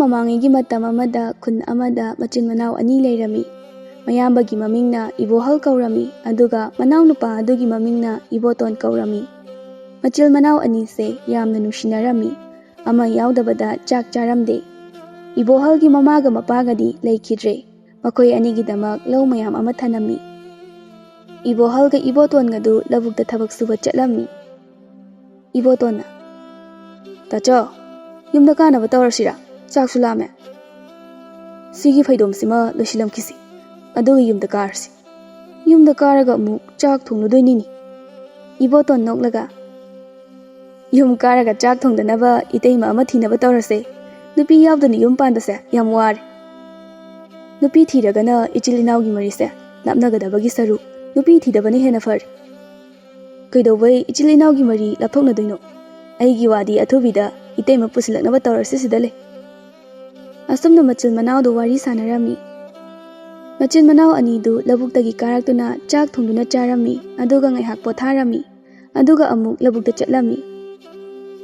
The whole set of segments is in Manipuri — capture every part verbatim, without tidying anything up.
ꯃꯃꯥꯡꯉꯩꯒꯤ ꯃꯇꯝ ꯑꯃꯗ ꯈꯨꯟ ꯑꯃꯗ ꯃꯆꯤꯟ ꯃꯅꯥꯎ ꯑꯅꯤ ꯂꯩꯔꯝꯃꯤ꯫ ꯃꯌꯥꯝꯕꯒꯤ ꯃꯃꯤꯡꯅ ꯏꯕꯣꯍꯜ ꯀꯧꯔꯝꯃꯤ, ꯑꯗꯨꯒ ꯃꯅꯥꯎꯅꯨꯄꯥ ꯑꯗꯨꯒꯤ ꯃꯃꯤꯡꯅ ꯏꯕꯣꯇꯣꯟ ꯀꯧꯔꯝꯃꯤ꯫ ꯃꯆꯤꯜ ꯃꯅꯥꯎ ꯑꯅꯤꯁꯦ ꯌꯥꯝꯅ ꯅꯨꯡꯁꯤꯅꯔꯝꯃꯤ꯫ ꯑꯃ ꯌꯥꯎꯗꯕꯗ ꯆꯥꯛ ꯆꯥꯔꯝꯗꯦ꯫ ꯏꯕꯣꯍꯜꯒꯤ ꯃꯃꯥꯒ ꯃꯄꯥꯒꯗꯤ ꯂꯩꯈꯤꯗ꯭ꯔꯦ꯫ ꯃꯈꯣꯏ ꯑꯅꯤꯒꯤꯗꯃꯛ ꯂꯧ ꯃꯌꯥꯝ ꯑꯃ ꯊꯅꯝꯃꯤ꯫ ꯏꯕꯣꯍꯜꯒ ꯏꯕꯣꯇꯣꯟꯒꯗꯨ ꯂꯧꯕꯨꯛꯇ ꯊꯕꯛ ꯁꯨꯕ ꯆꯠꯂꯝꯃꯤ꯫ ꯏꯕꯣꯇꯣꯟꯅ, "ꯇꯥꯆꯧ, ꯌꯨꯝꯗ ꯀꯥꯅꯕ ꯇꯧꯔꯁꯤꯔꯥ? ꯆꯥꯛꯁꯨ ꯂꯥꯝꯃꯦ꯫ ꯁꯤꯒꯤ ꯐꯩꯗꯣꯝꯁꯤꯃ ꯂꯣꯏꯁꯤꯜꯂꯝꯈꯤꯁꯤ, ꯑꯗꯨꯒ ꯌꯨꯝꯗ ꯀꯥꯔꯁꯤ꯫ ꯌꯨꯝꯗ ꯀꯥꯔꯒ ꯑꯃꯨꯛ ꯆꯥꯛ ꯊꯣꯡꯂꯨꯗꯣꯏꯅꯤꯅꯤ꯫" ꯏꯕꯣꯇꯣꯟ ꯅꯣꯛꯂꯒ, "ꯌꯨꯝ ꯀꯥꯔꯒ ꯆꯥꯛ ꯊꯣꯡꯗꯅꯕ ꯏꯇꯩꯃ ꯑꯃ ꯊꯤꯅꯕ ꯇꯧꯔꯁꯦ꯫ ꯅꯨꯄꯤ ꯌꯥꯎꯗꯅ ꯌꯨꯝ ꯄꯥꯟꯕꯁꯦ ꯌꯥꯝ ꯋꯥꯔꯦ꯫ ꯅꯨꯄꯤ ꯊꯤꯔꯒꯅ ꯏꯆꯤꯜ ꯏꯅꯥꯎꯒꯤ ꯃꯔꯤꯁꯦ ꯂꯥꯞꯅꯒꯗꯕꯒꯤ ꯁꯔꯨꯛ ꯅꯨꯄꯤ ꯊꯤꯗꯕꯅ ꯍꯦꯟꯅ ꯐꯔꯦ꯫ ꯀꯩꯗꯧꯕꯩ ꯏꯆꯤꯜ ꯏꯅꯥꯎꯒꯤ ꯃꯔꯤ ꯂꯥꯞꯊꯣꯛꯅꯗꯣꯏꯅꯣ? ꯑꯩꯒꯤ ꯋꯥꯗꯤ ꯑꯊꯨꯕꯤꯗ ꯏꯇꯩꯃ ꯄꯨꯁꯤꯜꯂꯛꯅꯕ ꯇꯧꯔꯁꯤ ꯁꯤꯗ ꯂꯩ꯫" ꯑꯁꯨꯝꯅ ꯃꯆꯤꯟ ꯃꯅꯥꯎꯗꯨ ꯋꯥꯔꯤ ꯁꯥꯟꯅꯔꯝꯃꯤ꯫ ꯃꯆꯤꯟ ꯃꯅꯥꯎ ꯑꯅꯤꯗꯨ ꯂꯧꯕꯨꯛꯇꯒꯤ ꯀꯥꯔꯛꯇꯨꯅ ꯆꯥꯛ ꯊꯣꯡꯗꯨꯅ ꯆꯥꯔꯝꯃꯤ, ꯑꯗꯨꯒ ꯉꯥꯏꯍꯥꯛ ꯄꯣꯊꯥꯔꯝꯃꯤ, ꯑꯗꯨꯒ ꯑꯃꯨꯛ ꯂꯧꯕꯨꯛꯇ ꯆꯠꯂꯝꯃꯤ꯫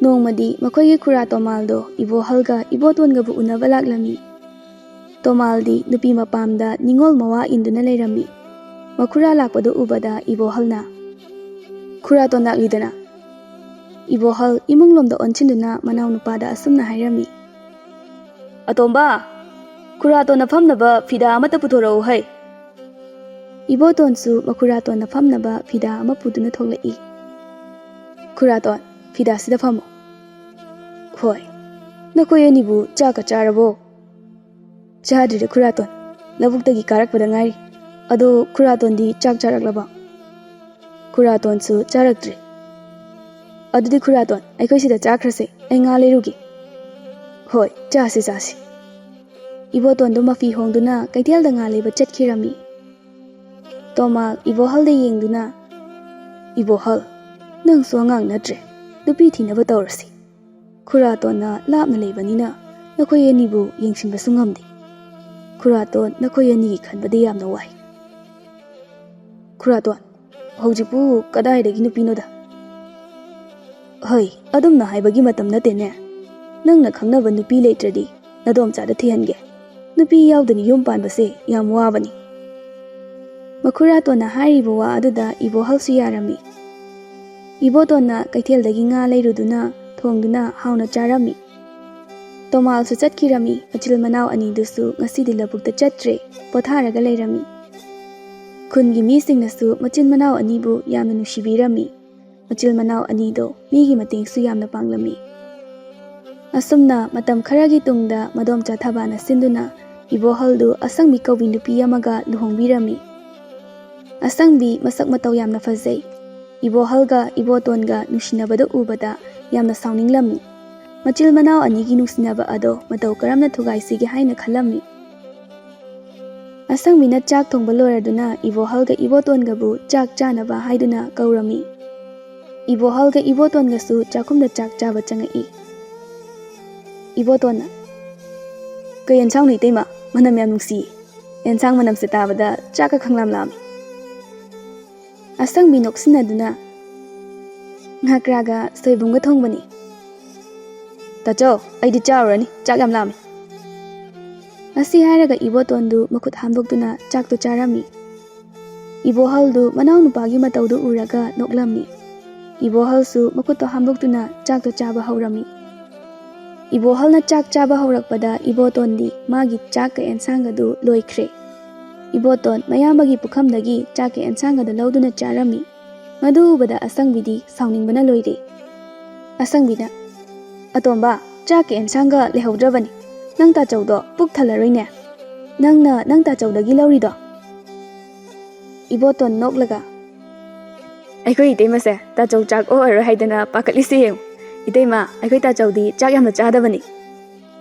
ꯅꯣꯡꯃꯗꯤ ꯃꯈꯣꯏꯒꯤ ꯈꯨꯔꯥ ꯇꯣꯃꯥꯜꯗꯣ ꯏꯕꯣꯍꯜꯒ ꯏꯕꯣꯇꯣꯟꯒꯕꯨ ꯎꯅꯕ ꯂꯥꯛꯂꯝꯃꯤ꯫ ꯇꯣꯃꯥꯜꯗꯤ ꯅꯨꯄꯤ ꯃꯄꯥꯝꯗ ꯅꯤꯡꯉꯣꯜ ꯃꯋꯥ ꯏꯟꯗꯨꯅ ꯂꯩꯔꯝꯃꯤ꯫ ꯃꯈꯨꯔꯥ ꯂꯥꯛꯄꯗꯨ ꯎꯕꯗ ꯏꯕꯣꯍꯜꯅ, "ꯈꯨꯔꯥꯇꯣꯟ ꯂꯥꯛꯂꯤꯗꯅ?" ꯏꯕꯣꯍꯜ ꯏꯃꯨꯡꯂꯣꯝꯗ ꯑꯣꯟꯁꯤꯟꯗꯨꯅ ꯃꯅꯥꯎꯅꯨꯄꯥꯗ ꯑꯁꯨꯝꯅ ꯍꯥꯏꯔꯝꯃꯤ, "ꯑꯇꯣꯝꯕ, ꯈꯨꯔꯥꯇꯣꯟꯅ ꯐꯝꯅꯕ ꯐꯤꯗꯥ ꯑꯃꯠꯇ ꯄꯨꯊꯣꯔꯛꯎ ꯍꯩ꯫" ꯏꯕꯣꯇꯣꯟꯁꯨ ꯃꯈꯨꯔꯥꯇꯣꯟꯅ ꯐꯝꯅꯕ ꯐꯤꯗꯥ ꯑꯃ ꯄꯨꯗꯨꯅ ꯊꯣꯛꯂꯛꯏ꯫ "ꯈꯨꯔꯥꯇꯣꯟ, ꯐꯤꯗꯥꯁꯤꯗ ꯐꯝꯃꯨ꯫" "ꯍꯣꯏ꯫ ꯅꯈꯣꯏ ꯑꯅꯤꯕꯨ ꯆꯥꯛꯀ ꯆꯥꯔꯕꯣ?" "ꯆꯥꯗ꯭ꯔꯤꯗ ꯈꯨꯔꯥꯇꯣꯟ, ꯂꯧꯕꯨꯛꯇꯒꯤ ꯀꯥꯔꯛꯄꯗ ꯉꯥꯏꯔꯤ꯫ ꯑꯗꯣ ꯈꯨꯔꯥꯇꯣꯟꯗꯤ ꯆꯥꯛ ꯆꯥꯔꯛꯂꯕ?" "ꯈꯨꯔꯥꯇꯣꯟꯁꯨ ꯆꯥꯔꯛꯇ꯭ꯔꯤ꯫" "ꯑꯗꯨꯗꯤ ꯈꯨꯔꯥꯇꯣꯟ, ꯑꯩꯈꯣꯏ ꯁꯤꯗ ꯆꯥꯈ꯭ꯔꯁꯦ, ꯑꯩ ꯉꯥ ꯂꯩꯔꯨꯒꯦ꯫" "ꯍꯣꯏ, ꯆꯥꯁꯤ, ꯆꯥꯁꯤ꯫" ꯏꯕꯣꯇꯣꯟꯗꯨ ꯃꯐꯤ ꯍꯣꯡꯗꯨꯅ ꯀꯩꯊꯦꯜꯗ ꯉꯥ ꯂꯩꯕ ꯆꯠꯈꯤꯔꯝꯃꯤ꯫ ꯇꯣꯃꯥꯜ ꯏꯕꯣꯍꯜꯗ ꯌꯦꯡꯗꯨꯅ, "ꯏꯕꯣꯍꯜ, ꯅꯪꯁꯨ ꯑꯉꯥꯡ ꯅꯠꯇ꯭ꯔꯦ, ꯅꯨꯄꯤ ꯊꯤꯅꯕ ꯇꯧꯔꯁꯤ꯫ ꯈꯨꯔꯥꯇꯣꯟꯅ ꯂꯥꯞꯅ ꯂꯩꯕꯅꯤꯅ ꯅꯈꯣꯏ ꯑꯅꯤꯕꯨ ꯌꯦꯡꯁꯤꯟꯕꯁꯨ ꯉꯝꯗꯦ꯫ ꯈꯨꯔꯥꯇꯣꯟ, ꯅꯈꯣꯏ ꯑꯅꯤꯒꯤ ꯈꯟꯕꯗ ꯌꯥꯝꯅ ꯋꯥꯏ꯫" "ꯈꯨꯔꯥꯇꯣꯟ, ꯍꯧꯖꯤꯛꯄꯨ ꯀꯗꯥꯏꯗꯒꯤ ꯅꯨꯄꯤꯅꯣꯗ?" "ꯍꯩ, ꯑꯗꯨꯝꯅ ꯍꯥꯏꯕꯒꯤ ꯃꯇꯝ ꯅꯠꯇꯦꯅꯦ꯫ ꯅꯪꯅ ꯈꯪꯅꯕ ꯅꯨꯄꯤ ꯂꯩꯇ꯭ꯔꯗꯤ ꯅꯗꯣꯝꯆꯥꯗ ꯊꯤꯍꯟꯒꯦ꯫ ꯅꯨꯄꯤ ꯌꯥꯎꯗꯅ ꯌꯨꯝ ꯄꯥꯟꯕꯁꯦ ꯌꯥꯝ ꯋꯥꯕꯅꯤ꯫ ꯃꯈꯨꯔꯥꯇꯣꯟꯅ ꯍꯥꯏꯔꯤꯕ ꯋꯥ ꯑꯗꯨꯗ ꯏꯕꯣꯍꯜꯁꯨ ꯌꯥꯔꯝꯃꯤ꯫ ꯏꯕꯣꯇꯣꯟꯅ ꯀꯩꯊꯦꯜꯗꯒꯤ ꯉꯥ ꯂꯩꯔꯨꯗꯨꯅ ꯊꯣꯡꯗꯨꯅ ꯍꯥꯎꯅ ꯆꯥꯔꯝꯃꯤ꯫ ꯇꯣꯃꯥꯜꯁꯨ ꯆꯠꯈꯤꯔꯝꯃꯤ꯫ ꯃꯆꯤꯜ ꯃꯅꯥꯎ ꯑꯅꯤꯗꯨꯁꯨ ꯉꯁꯤꯗꯤ ꯂꯧꯕꯨꯛꯇ ꯆꯠꯇ꯭ꯔꯦ, ꯄꯣꯊꯥꯔꯒ ꯂꯩꯔꯝꯃꯤ꯫ ꯈꯨꯟꯒꯤ ꯃꯤꯁꯤꯡꯅꯁꯨ ꯃꯆꯤꯟ ꯃꯅꯥꯎ ꯑꯅꯤꯕꯨ ꯌꯥꯝꯅ ꯅꯨꯡꯁꯤꯕꯤꯔꯝꯃꯤ꯫ ꯃꯆꯤꯜ ꯃꯅꯥꯎ ꯑꯅꯤꯗꯣ ꯃꯤꯒꯤ ꯃꯇꯦꯡꯁꯨ ꯌꯥꯝꯅ ꯄꯥꯡꯂꯝꯃꯤ꯫ ꯑꯁꯨꯝꯅ ꯃꯇꯝ ꯈꯔꯒꯤ ꯇꯨꯡꯗ ꯃꯗꯣꯝꯆꯥ ꯊꯕꯥꯅ ꯁꯤꯟꯗꯨꯅ ꯏꯕꯣꯍꯜꯗꯨ ꯑꯁꯪꯕꯤ ꯀꯧꯕꯤ ꯅꯨꯄꯤ ꯑꯃꯒ ꯂꯨꯍꯣꯡꯕꯤꯔꯝꯃꯤ꯫ ꯑꯁꯪꯕꯤ ꯃꯁꯛ ꯃꯇꯧ ꯌꯥꯝꯅ ꯐꯖꯩ꯫ ꯏꯕꯣꯍꯜꯒ ꯏꯕꯣꯇꯣꯟꯒ ꯅꯨꯡꯁꯤꯅꯕꯗꯨ ꯎꯕꯗ ꯌꯥꯝꯅ ꯁꯥꯎꯅꯤꯡꯂꯝꯃꯤ꯫ ꯃꯆꯤꯜ ꯃꯅꯥꯎ ꯑꯅꯤꯒꯤ ꯅꯨꯡꯁꯤꯅꯕ ꯑꯗꯣ ꯃꯇꯧ ꯀꯔꯝꯅ ꯊꯨꯒꯥꯏꯁꯤꯒꯦ ꯍꯥꯏꯅ ꯈꯜꯂꯝꯃꯤ꯫ ꯑꯁꯪꯕꯤꯅ ꯆꯥꯛ ꯊꯣꯡꯕ ꯂꯣꯏꯔꯗꯨꯅ ꯏꯕꯣꯍꯜꯒ ꯏꯕꯣꯇꯣꯟꯒꯕꯨ ꯆꯥꯛ ꯆꯥꯅꯕ ꯍꯥꯏꯗꯨꯅ ꯀꯧꯔꯝꯃꯤ꯫ ꯏꯕꯣꯍꯜꯒ ꯏꯕꯣꯇꯣꯟꯒꯁꯨ ꯆꯥꯛꯈꯨꯝꯗ ꯆꯥꯛ ꯆꯥꯕ ꯆꯪꯉꯛꯏ꯫ ꯏꯕꯣꯇꯣꯟꯅ, "ꯀꯩ ꯑꯦꯟꯁꯥꯡꯅꯣ ꯏꯇꯩꯃ? ꯃꯅꯝ ꯌꯥꯝ ꯅꯨꯡꯁꯤꯌꯦ꯫ ꯑꯦꯟꯁꯥꯡ ꯃꯅꯝꯁꯦ ꯇꯥꯕꯗ ꯆꯥꯛꯀ ꯈꯪꯂꯥꯝ ꯂꯥꯝꯃꯤ꯫" ꯑꯁꯪꯕꯤ ꯅꯣꯛꯁꯤꯟꯅꯗꯨꯅ, "ꯉꯥꯀ꯭ꯔꯥꯒ ꯁꯣꯏꯕꯨꯝꯒ ꯊꯣꯡꯕꯅꯤ꯫" "ꯇꯥꯆꯧ, ꯑꯩꯗꯤ ꯆꯥꯔꯨꯔꯅꯤ, ꯆꯥꯛ ꯌꯥꯝ ꯂꯥꯝꯃꯤ꯫" ꯑꯁꯤ ꯍꯥꯏꯔꯒ ꯏꯕꯣꯇꯣꯟꯗꯨ ꯃꯈꯨꯠ ꯍꯥꯝꯗꯣꯛꯇꯨꯅ ꯆꯥꯛꯇꯨ ꯆꯥꯔꯝꯃꯤ꯫ ꯏꯕꯣꯍꯜꯗꯨ ꯃꯅꯥꯎꯅꯨꯄꯥꯒꯤ ꯃꯇꯧꯗꯨ ꯎꯔꯒ ꯅꯣꯛꯂꯝꯃꯤ꯫ ꯏꯕꯣꯍꯜꯁꯨ ꯃꯈꯨꯠꯇꯣ ꯍꯥꯝꯗꯣꯛꯇꯨꯅ ꯆꯥꯛꯇꯨ ꯆꯥꯕ ꯍꯧꯔꯝꯃꯤ꯫ ꯏꯕꯣꯍꯜꯅ ꯆꯥꯛ ꯆꯥꯕ ꯍꯧꯔꯛꯄꯗ ꯏꯕꯣꯇꯣꯟꯗꯤ ꯃꯥꯒꯤ ꯆꯥꯛꯀ ꯑꯦꯟꯁꯥꯡꯒꯗꯨ ꯂꯣꯏꯈ꯭ꯔꯦ꯫ ꯏꯕꯣꯇꯣꯟ ꯃꯌꯥꯝꯕꯒꯤ ꯄꯨꯈꯝꯗꯒꯤ ꯆꯥꯛꯀ ꯑꯦꯟꯁꯥꯡꯒꯗꯨ ꯂꯧꯗꯨꯅ ꯆꯥꯔꯝꯃꯤ꯫ ꯃꯗꯨ ꯎꯕꯗ ꯑꯁꯪꯕꯤꯗꯤ ꯁꯥꯎꯅꯤꯡꯕꯅ ꯂꯣꯏꯔꯦ꯫ ꯑꯁꯪꯕꯤꯅ, "ꯑꯇꯣꯝꯕ, ꯆꯥꯛꯀ ꯑꯦꯟꯁꯥꯡꯒ ꯂꯩꯍꯧꯗ꯭ꯔꯕꯅꯤ꯫ ꯅꯪ ꯇꯥꯆꯧꯗꯣ ꯄꯨꯛ ꯊꯜꯂꯔꯣꯏꯅꯦ꯫ ꯅꯪꯅ ꯅꯪ ꯇꯥꯆꯧꯗꯒꯤ ꯂꯧꯔꯤꯗꯣ?" ꯏꯕꯣꯇꯣꯟ ꯅꯣꯛꯂꯒ, "ꯑꯩꯈꯣꯏ ꯏꯇꯩꯃꯁꯦ ꯇꯥꯆꯧ ꯆꯥꯛ ꯑꯣꯛꯑꯔꯣꯏ ꯍꯥꯏꯗꯅ ꯄꯥꯈꯠꯂꯤꯁꯦ ꯌꯦꯡꯉꯨ꯫ ꯏꯇꯩꯃ, ꯑꯩꯈꯣꯏ ꯇꯥꯆꯧꯗꯤ ꯆꯥꯛ ꯌꯥꯝꯅ ꯆꯥꯗꯕꯅꯤ꯫"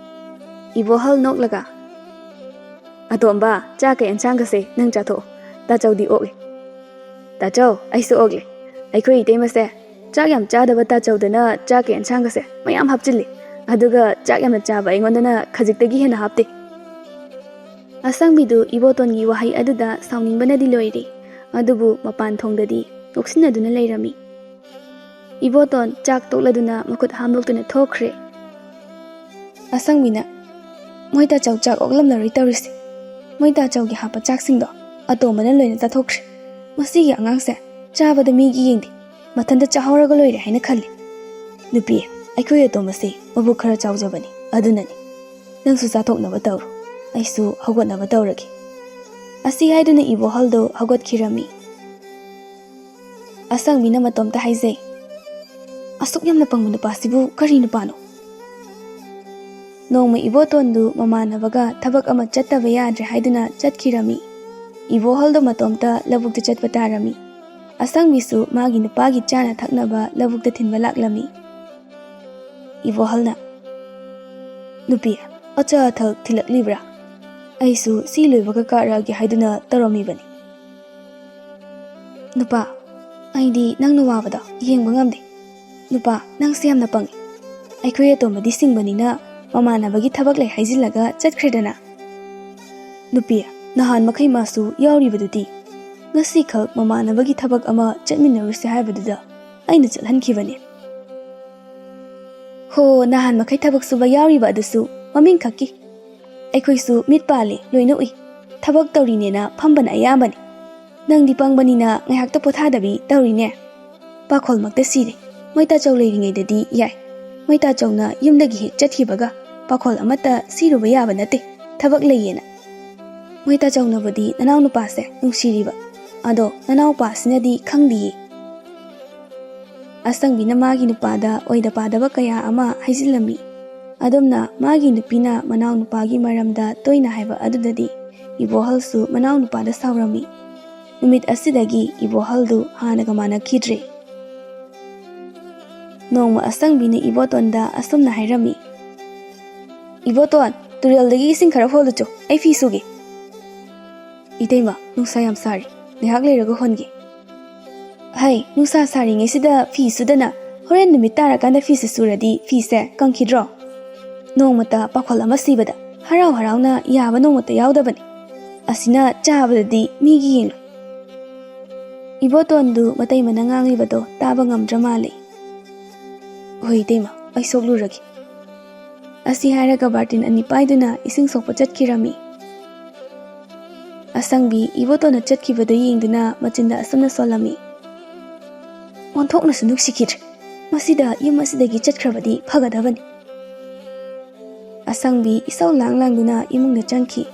ꯏꯕꯣꯍꯜ ꯅꯣꯛꯂꯒ, "ꯑꯇꯣꯝꯕ, ꯆꯥꯛꯀ ꯑꯦꯟꯁꯥꯡꯒꯁꯦ ꯅꯪ ꯆꯥꯊꯣꯛꯑꯣ꯫ ꯇꯥꯆꯧꯗꯤ ꯑꯣꯛꯂꯦ꯫" "ꯇꯥꯆꯧ, ꯑꯩꯁꯨ ꯑꯣꯛꯂꯦ꯫ ꯑꯩꯈꯣꯏ ꯏꯇꯩꯃꯁꯦ ꯆꯥꯛ ꯌꯥꯝ ꯆꯥꯗꯕ ꯇꯥꯆꯧꯗꯅ ꯆꯥꯛꯀ ꯑꯦꯟꯁꯥꯡꯒꯁꯦ ꯃꯌꯥꯝ ꯍꯥꯞꯆꯤꯜꯂꯤ꯫ ꯑꯗꯨꯒ ꯆꯥꯛ ꯌꯥꯝꯅ ꯆꯥꯕ ꯑꯩꯉꯣꯟꯗꯅ ꯈꯖꯤꯛꯇꯒꯤ ꯍꯦꯟꯅ ꯍꯥꯞꯇꯦ꯫" ꯑꯁꯪꯕꯤꯗꯨ ꯏꯕꯣꯇꯣꯟꯒꯤ ꯋꯥꯍꯩ ꯑꯗꯨꯗ ꯁꯥꯎꯅꯤꯡꯕꯅꯗꯤ ꯂꯣꯏꯔꯦ꯫ ꯑꯗꯨꯕꯨ ꯃꯄꯥꯟ ꯊꯣꯡꯗꯗꯤ ꯅꯣꯛꯁꯤꯟꯅꯗꯨꯅ ꯂꯩꯔꯝꯃꯤ꯫ ꯏꯕꯣꯇꯣꯟ ꯆꯥꯛ ꯇꯣꯛꯂꯗꯨꯅ ꯃꯈꯨꯠ ꯍꯥꯝꯗꯣꯛꯇꯨꯅ ꯊꯣꯛꯈ꯭ꯔꯦ꯫ ꯑꯁꯪꯕꯤꯅ, ꯃꯣꯏ ꯇꯥꯆꯧ ꯆꯥꯛ ꯑꯣꯛꯂꯝꯂꯔꯣꯏ ꯇꯧꯔꯤꯁꯦ꯫ ꯃꯣꯏ ꯇꯥꯆꯧꯒꯤ ꯍꯥꯞꯄ ꯆꯥꯛꯁꯤꯡꯗꯣ ꯑꯇꯣꯝꯕꯅ ꯂꯣꯏꯅ ꯆꯥꯊꯣꯛꯈ꯭ꯔꯦ꯫ ꯃꯁꯤꯒꯤ ꯑꯉꯥꯡꯁꯦ ꯆꯥꯕꯗ ꯃꯤꯒꯤ ꯌꯦꯡꯗꯦ, ꯃꯊꯟꯇ ꯆꯥꯍꯧꯔꯒ ꯂꯣꯏꯔꯦ ꯍꯥꯏꯅ ꯈꯜꯂꯤ꯫ ꯅꯨꯄꯤ, ꯑꯩꯈꯣꯏ ꯑꯇꯣꯝꯕꯁꯦ ꯃꯕꯨꯛ ꯈꯔ ꯆꯥꯎꯖꯕꯅꯤ, ꯑꯗꯨꯅꯅꯤ꯫ ꯅꯪꯁꯨ ꯆꯥꯊꯣꯛꯅꯕ ꯇꯧꯔꯣ, ꯑꯩꯁꯨ ꯍꯧꯒꯠꯅꯕ ꯇꯧꯔꯒꯦ꯫ ꯑꯁꯤ ꯍꯥꯏꯗꯨꯅ ꯏꯕꯣꯍꯜꯗꯣ ꯍꯧꯒꯠꯈꯤꯔꯝꯃꯤ꯫ ꯑꯁꯪꯕꯤꯅ ꯃꯇꯣꯝꯇ ꯍꯥꯏꯖꯩ, "ꯑꯁꯨꯛ ꯌꯥꯝꯅ ꯄꯪꯕ ꯅꯨꯄꯥꯁꯤꯕꯨ ꯀꯔꯤ ꯅꯨꯄꯥꯅꯣ?" ꯅꯣꯡꯃ ꯏꯕꯣꯇꯣꯟꯗꯨ ꯃꯃꯥꯟꯅꯕꯒ ꯊꯕꯛ ꯑꯃ ꯆꯠꯇꯕ ꯌꯥꯗ꯭ꯔꯦ ꯍꯥꯏꯗꯨꯅ ꯆꯠꯈꯤꯔꯝꯃꯤ꯫ ꯏꯕꯣꯍꯜꯗꯣ ꯃꯇꯣꯝꯇ ꯂꯧꯕꯨꯛꯇ ꯆꯠꯄ ꯇꯥꯔꯝꯃꯤ꯫ ꯑꯁꯪꯕꯤꯁꯨ ꯃꯥꯒꯤ ꯅꯨꯄꯥꯒꯤ ꯆꯥꯅ ꯊꯛꯅꯕ ꯂꯧꯕꯨꯛꯇ ꯊꯤꯟꯕ ꯂꯥꯛꯂꯝꯃꯤ꯫ ꯏꯕꯣꯍꯜꯅ, "ꯅꯨꯄꯤ, ꯑꯆꯥ ꯑꯊꯛ ꯊꯤꯜꯂꯛꯂꯤꯕ꯭ꯔꯥ? ꯑꯩꯁꯨ ꯁꯤ ꯂꯣꯏꯕꯒ ꯀꯥꯔꯛꯑꯒꯦ ꯍꯥꯏꯗꯨꯅ ꯇꯧꯔꯝꯃꯤꯕꯅꯤ꯫" "ꯅꯨꯄꯥ, ꯑꯩꯗꯤ ꯅꯪꯅ ꯋꯥꯕꯗꯣ ꯌꯦꯡꯕ ꯉꯝꯗꯦ꯫ ꯅꯨꯄꯥ, ꯅꯪꯁꯦ ꯌꯥꯝꯅ ꯄꯪꯉꯤ꯫ ꯑꯩꯈꯣꯏ ꯑꯇꯣꯝꯕꯗꯤ ꯁꯤꯡꯕꯅꯤꯅ ꯃꯃꯥꯟꯅꯕꯒꯤ ꯊꯕꯛ ꯂꯩ ꯍꯥꯏꯖꯤꯜꯂꯒ ꯆꯠꯈ꯭ꯔꯦꯗꯅ꯫" "ꯅꯨꯄꯤ, ꯅꯍꯥꯟ ꯃꯈꯩ ꯃꯥꯁꯨ ꯌꯥꯎꯔꯤꯕꯗꯨꯗꯤ꯫ ꯉꯁꯤꯈꯛ ꯃꯃꯥꯟꯅꯕꯒꯤ ꯊꯕꯛ ꯑꯃ ꯆꯠꯃꯤꯟꯅꯔꯨꯁꯦ ꯍꯥꯏꯕꯗꯨꯗ ꯑꯩꯅ ꯆꯠꯍꯟꯈꯤꯕꯅꯤ꯫" "ꯍꯣ, ꯅꯍꯥꯟ ꯃꯈꯩ ꯊꯕꯛ ꯁꯨꯕ ꯌꯥꯎꯔꯤꯕ ꯑꯗꯨꯁꯨ ꯃꯃꯤꯡ ꯈꯛꯀꯤ꯫ ꯑꯩꯈꯣꯏꯁꯨ ꯃꯤꯠ ꯄꯥꯜꯂꯤ, ꯂꯣꯏꯅ ꯎꯏ꯫ ꯊꯕꯛ ꯇꯧꯔꯤꯅꯦꯅ ꯐꯝꯕꯅ ꯑꯌꯥꯝꯕꯅꯤ꯫ ꯅꯪꯗꯤ ꯄꯪꯕꯅꯤꯅ ꯉꯥꯏꯍꯥꯛꯇ ꯄꯣꯊꯥꯗꯕꯤ ꯇꯧꯔꯤꯅꯦ꯫ ꯄꯥꯈꯣꯜꯃꯛꯇ ꯁꯤꯔꯦ꯫ ꯃꯣꯏ ꯇꯥꯆꯧ ꯂꯩꯔꯤꯉꯩꯗꯗꯤ ꯌꯥꯏ꯫ ꯃꯣꯏ ꯇꯥꯆꯧꯅ ꯌꯨꯝꯗꯒꯤ ꯍꯦꯛ ꯆꯠꯈꯤꯕꯒ ꯄꯥꯈꯣꯜ ꯑꯃꯠꯇ ꯁꯤꯔꯨꯕ ꯌꯥꯕ ꯅꯠꯇꯦ, ꯊꯕꯛ ꯂꯩꯌꯦꯅ꯫ ꯃꯣꯏ ꯇꯥꯆꯧꯅꯕꯨꯗꯤ ꯅꯅꯥꯎ ꯅꯨꯄꯥꯁꯦ ꯅꯨꯡꯁꯤꯔꯤꯕ, ꯑꯗꯣ ꯅꯅꯥꯎꯄꯥꯁꯤꯅꯗꯤ ꯈꯪꯗꯤꯌꯦ꯫" ꯑꯁꯪꯕꯤꯅ ꯃꯥꯒꯤ ꯅꯨꯄꯥꯗ ꯑꯣꯏꯗ ꯄꯥꯗꯕ ꯀꯌꯥ ꯑꯃ ꯍꯥꯏꯖꯤꯜꯂꯝꯃꯤ꯫ ꯑꯗꯨꯝꯅ ꯃꯥꯒꯤ ꯅꯨꯄꯤꯅ ꯃꯅꯥꯎ ꯅꯨꯄꯥꯒꯤ ꯃꯔꯝꯗ ꯇꯣꯏꯅ ꯍꯥꯏꯕ ꯑꯗꯨꯗꯗꯤ ꯏꯕꯣꯍꯜꯁꯨ ꯃꯅꯥꯎ ꯅꯨꯄꯥꯗ ꯁꯥꯎꯔꯝꯃꯤ꯫ ꯅꯨꯃꯤꯠ ꯑꯁꯤꯗꯒꯤ ꯏꯕꯣꯍꯜꯗꯨ ꯍꯥꯟꯅꯒ ꯃꯥꯟꯅꯈꯤꯗ꯭ꯔꯦ꯫ ꯅꯣꯡꯃ ꯑꯁꯪꯕꯤꯅ ꯏꯕꯣꯇꯣꯟꯗ ꯑꯁꯨꯝꯅ ꯍꯥꯏꯔꯝꯃꯤ, "ꯏꯕꯣꯇꯣꯟ, ꯇꯨꯔꯦꯜꯗꯒꯤ ꯏꯁꯤꯡ ꯈꯔ ꯍꯣꯜꯂꯨꯆꯣ, ꯑꯩ ꯐꯤ ꯁꯨꯒꯦ꯫" "ꯏꯇꯩꯃ, ꯅꯨꯡꯁꯥ ꯌꯥꯝ ꯁꯥꯔꯤ, ꯉꯥꯏꯍꯥꯛ ꯂꯩꯔꯒ ꯍꯣꯟꯒꯦ꯫" "ꯍꯩ, ꯅꯨꯡꯁꯥ ꯁꯥꯔꯤꯉꯩꯁꯤꯗ ꯐꯤ ꯁꯨꯗꯅ ꯍꯣꯔꯦꯟ ꯅꯨꯃꯤꯠ ꯇꯥꯔꯀꯥꯟꯗ ꯐꯤꯁꯦ ꯁꯨꯔꯗꯤ ꯐꯤꯁꯦ ꯀꯪꯈꯤꯗ꯭ꯔꯣ? ꯅꯣꯡꯃꯇ ꯄꯥꯈꯣꯜ ꯑꯃ ꯁꯤꯕꯗ ꯍꯔꯥꯎ ꯍꯔꯥꯎꯅ ꯌꯥꯕ ꯅꯣꯡꯃꯇ ꯌꯥꯎꯗꯕꯅꯤ꯫ ꯑꯁꯤꯅ ꯆꯥꯕꯗꯗꯤ ꯃꯤꯒꯤ ꯌꯦꯡꯂꯣꯏ꯫" ꯏꯕꯣꯇꯣꯟꯗꯨ ꯃꯇꯩꯃꯅ ꯉꯥꯡꯂꯤꯕꯗꯣ ꯇꯥꯕ ꯉꯝꯗ꯭ꯔ ꯃꯥꯜꯂꯤ꯫ "ꯍꯣꯏ ꯏꯇꯩꯃ, ꯑꯩ ꯁꯣꯛꯂꯨꯔꯒꯦ꯫" ꯑꯁꯤ ꯍꯥꯏꯔꯒ ꯕꯥꯔꯇꯤꯟ ꯑꯅꯤ ꯄꯥꯏꯗꯨꯅ ꯏꯁꯤꯡ ꯁꯣꯛꯄ ꯆꯠꯈꯤꯔꯝꯃꯤ꯫ ꯑꯁꯪꯕꯤ ꯏꯕꯣꯇꯣꯟꯅ ꯆꯠꯈꯤꯕꯗꯨ ꯌꯦꯡꯗꯨꯅ ꯃꯆꯤꯟꯗ ꯑꯁꯨꯝꯅ ꯁꯣꯜꯂꯝꯃꯤ, "ꯑꯣꯟꯊꯣꯛꯅꯁꯨ ꯅꯨꯡꯁꯤꯈꯤꯗ꯭ꯔꯦ꯫ ꯃꯁꯤꯗ ꯌꯨꯝ ꯑꯁꯤꯗꯒꯤ ꯆꯠꯈ꯭ꯔꯕꯗꯤ ꯐꯒꯗꯕꯅꯤ꯫" ꯑꯁꯪꯕꯤ ꯏꯁꯧ ꯂꯥꯡ ꯂꯥꯡꯗꯨꯅ ꯏꯃꯨꯡꯗ ꯆꯪꯈꯤ꯫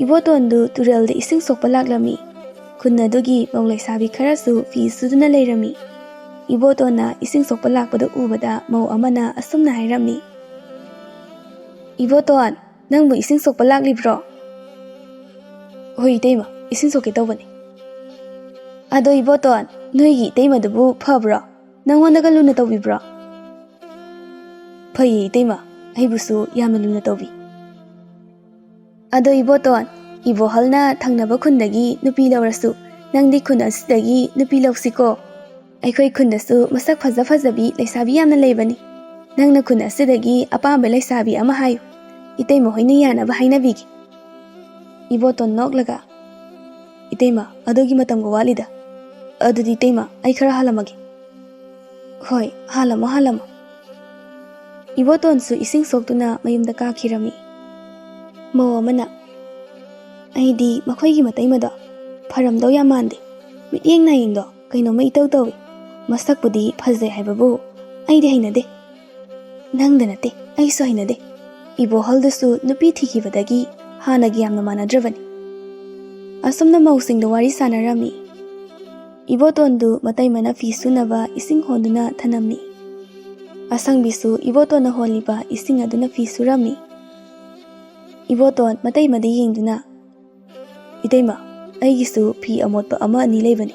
ꯏꯕꯣꯇꯣꯟꯗꯨ ꯇꯨꯔꯦꯜꯗ ꯏꯁꯤꯡ ꯁꯣꯛꯄ ꯂꯥꯛꯂꯝꯃꯤ꯫ ꯈꯨꯟ ꯑꯗꯨꯒꯤ ꯃꯧ ꯂꯩꯁꯥꯕꯤ ꯈꯔꯁꯨ ꯐꯤ ꯁꯨꯗꯨꯅ ꯂꯩꯔꯝꯃꯤ꯫ ꯏꯕꯣꯇꯣꯟꯅ ꯏꯁꯤꯡ ꯁꯣꯛꯄ ꯂꯥꯛꯄꯗꯨ ꯎꯕꯗ ꯃꯧ ꯑꯃꯅ ꯑꯁꯨꯝꯅ ꯍꯥꯏꯔꯝꯃꯤ, "ꯏꯕꯣꯇꯣꯟ, ꯅꯪꯕꯨ ꯏꯁꯤꯡ ꯁꯣꯛꯄ ꯂꯥꯛꯂꯤꯕ꯭ꯔꯣ?" "ꯍꯣꯏ ꯏꯇꯩꯃ, ꯏꯁꯤꯡ ꯁꯣꯛꯀꯦ ꯇꯧꯕꯅꯤ꯫" "ꯑꯗꯣ ꯏꯕꯣꯇꯣꯟ, ꯅꯣꯏꯒꯤ ꯏꯇꯩꯃꯗꯨꯕꯨ ꯐꯕ꯭ꯔꯣ? ꯅꯪꯉꯣꯟꯗꯒ ꯂꯨꯅ ꯇꯧꯕꯤꯕ꯭ꯔꯣ?" "ꯐꯩꯌꯦ ꯏꯇꯩꯃ, ꯑꯩꯕꯨꯁꯨ ꯌꯥꯝꯅ ꯂꯨꯅ ꯇꯧꯕꯤ꯫" "ꯑꯗꯣ ꯏꯕꯣꯇꯣꯟ, ꯏꯕꯣꯍꯜꯅ ꯊꯪꯅꯕ ꯈꯨꯟꯗꯒꯤ ꯅꯨꯄꯤ ꯂꯧꯔꯁꯨ ꯅꯪꯗꯤ ꯈꯨꯟ ꯑꯁꯤꯗꯒꯤ ꯅꯨꯄꯤ ꯂꯧꯁꯤꯀꯣ꯫ ꯑꯩꯈꯣꯏ ꯈꯨꯟꯗꯁꯨ ꯃꯁꯛ ꯐꯖ ꯐꯖꯕꯤ ꯂꯩꯁꯥꯕꯤ ꯌꯥꯝꯅ ꯂꯩꯕꯅꯤ꯫ ꯅꯪꯅ ꯈꯨꯟ ꯑꯁꯤꯗꯒꯤ ꯑꯄꯥꯝꯕ ꯂꯩꯁꯥꯕꯤ ꯑꯃ ꯍꯥꯏꯌꯨ꯫ ꯏꯇꯩꯃ ꯍꯣꯏꯅ ꯌꯥꯅꯕ ꯍꯥꯏꯅꯕꯤꯒꯦ꯫" ꯏꯕꯣꯇꯣꯟ ꯅꯣꯛꯂꯒ, "ꯏꯇꯩꯃ, ꯑꯗꯨꯒꯤ ꯃꯇꯝꯒ ꯋꯥꯠꯂꯤꯗ꯫ ꯑꯗꯨꯗꯤ ꯏꯇꯩꯃ, ꯑꯩ ꯈꯔ ꯍꯥꯜꯂꯝꯃꯒꯦ꯫" "ꯍꯣꯏ, ꯍꯥꯜꯂꯝꯃꯣ, ꯍꯥꯜꯂꯝꯃꯣ꯫" ꯏꯕꯣꯇꯣꯟꯁꯨ ꯏꯁꯤꯡ ꯁꯣꯛꯇꯨꯅ ꯃꯌꯨꯝꯗ ꯀꯥꯈꯤꯔꯝꯃꯤ꯫ ꯃꯧ ꯑꯃꯅ, "ꯑꯩꯗꯤ ꯃꯈꯣꯏꯒꯤ ꯃꯇꯩꯃꯗꯣ ꯐꯔꯝꯗꯧ ꯌꯥꯝ ꯃꯥꯟꯗꯦ꯫ ꯃꯤꯠꯌꯦꯡ ꯅꯥꯌꯦꯡꯗꯣ ꯀꯩꯅꯣꯝꯃ ꯏꯇꯧ ꯇꯧꯏ꯫ ꯃꯁꯛꯄꯨꯗꯤ ꯐꯖꯩ ꯍꯥꯏꯕꯕꯨ ꯑꯩꯗꯤ ꯍꯩꯅꯗꯦ꯫" "ꯅꯪꯗ ꯅꯠꯇꯦ, ꯑꯩꯁꯨ ꯍꯩꯅꯗꯦ꯫ ꯏꯕꯣꯍꯜꯗꯨꯁꯨ ꯅꯨꯄꯤ ꯊꯤꯈꯤꯕꯗꯒꯤ ꯍꯥꯟꯅꯒꯤ ꯌꯥꯝꯅ ꯃꯥꯟꯅꯗ꯭ꯔꯕꯅꯤ꯫" ꯑꯁꯨꯝꯅ ꯃꯧꯁꯤꯡꯗ ꯋꯥꯔꯤ ꯁꯥꯟꯅꯔꯝꯃꯤ꯫ ꯏꯕꯣꯇꯣꯟꯗꯨ ꯃꯇꯩꯃꯅ ꯐꯤ ꯁꯨꯅꯕ ꯏꯁꯤꯡ ꯍꯣꯟꯗꯨꯅ ꯊꯅꯝꯃꯤ꯫ ꯑꯁꯪꯕꯤꯁꯨ ꯏꯕꯣꯇꯣꯟꯅ ꯍꯣꯜꯂꯤꯕ ꯏꯁꯤꯡ ꯑꯗꯨꯅ ꯐꯤ ꯁꯨꯔꯝꯃꯤ꯫ ꯏꯕꯣꯇꯣꯟ ꯃꯇꯩꯃꯗ ꯌꯦꯡꯗꯨꯅ, "ꯏꯇꯩꯃ, ꯑꯩꯒꯤꯁꯨ ꯐꯤ ꯑꯃꯣꯠꯄ ꯑꯃ ꯑꯅꯤ ꯂꯩꯕꯅꯤ꯫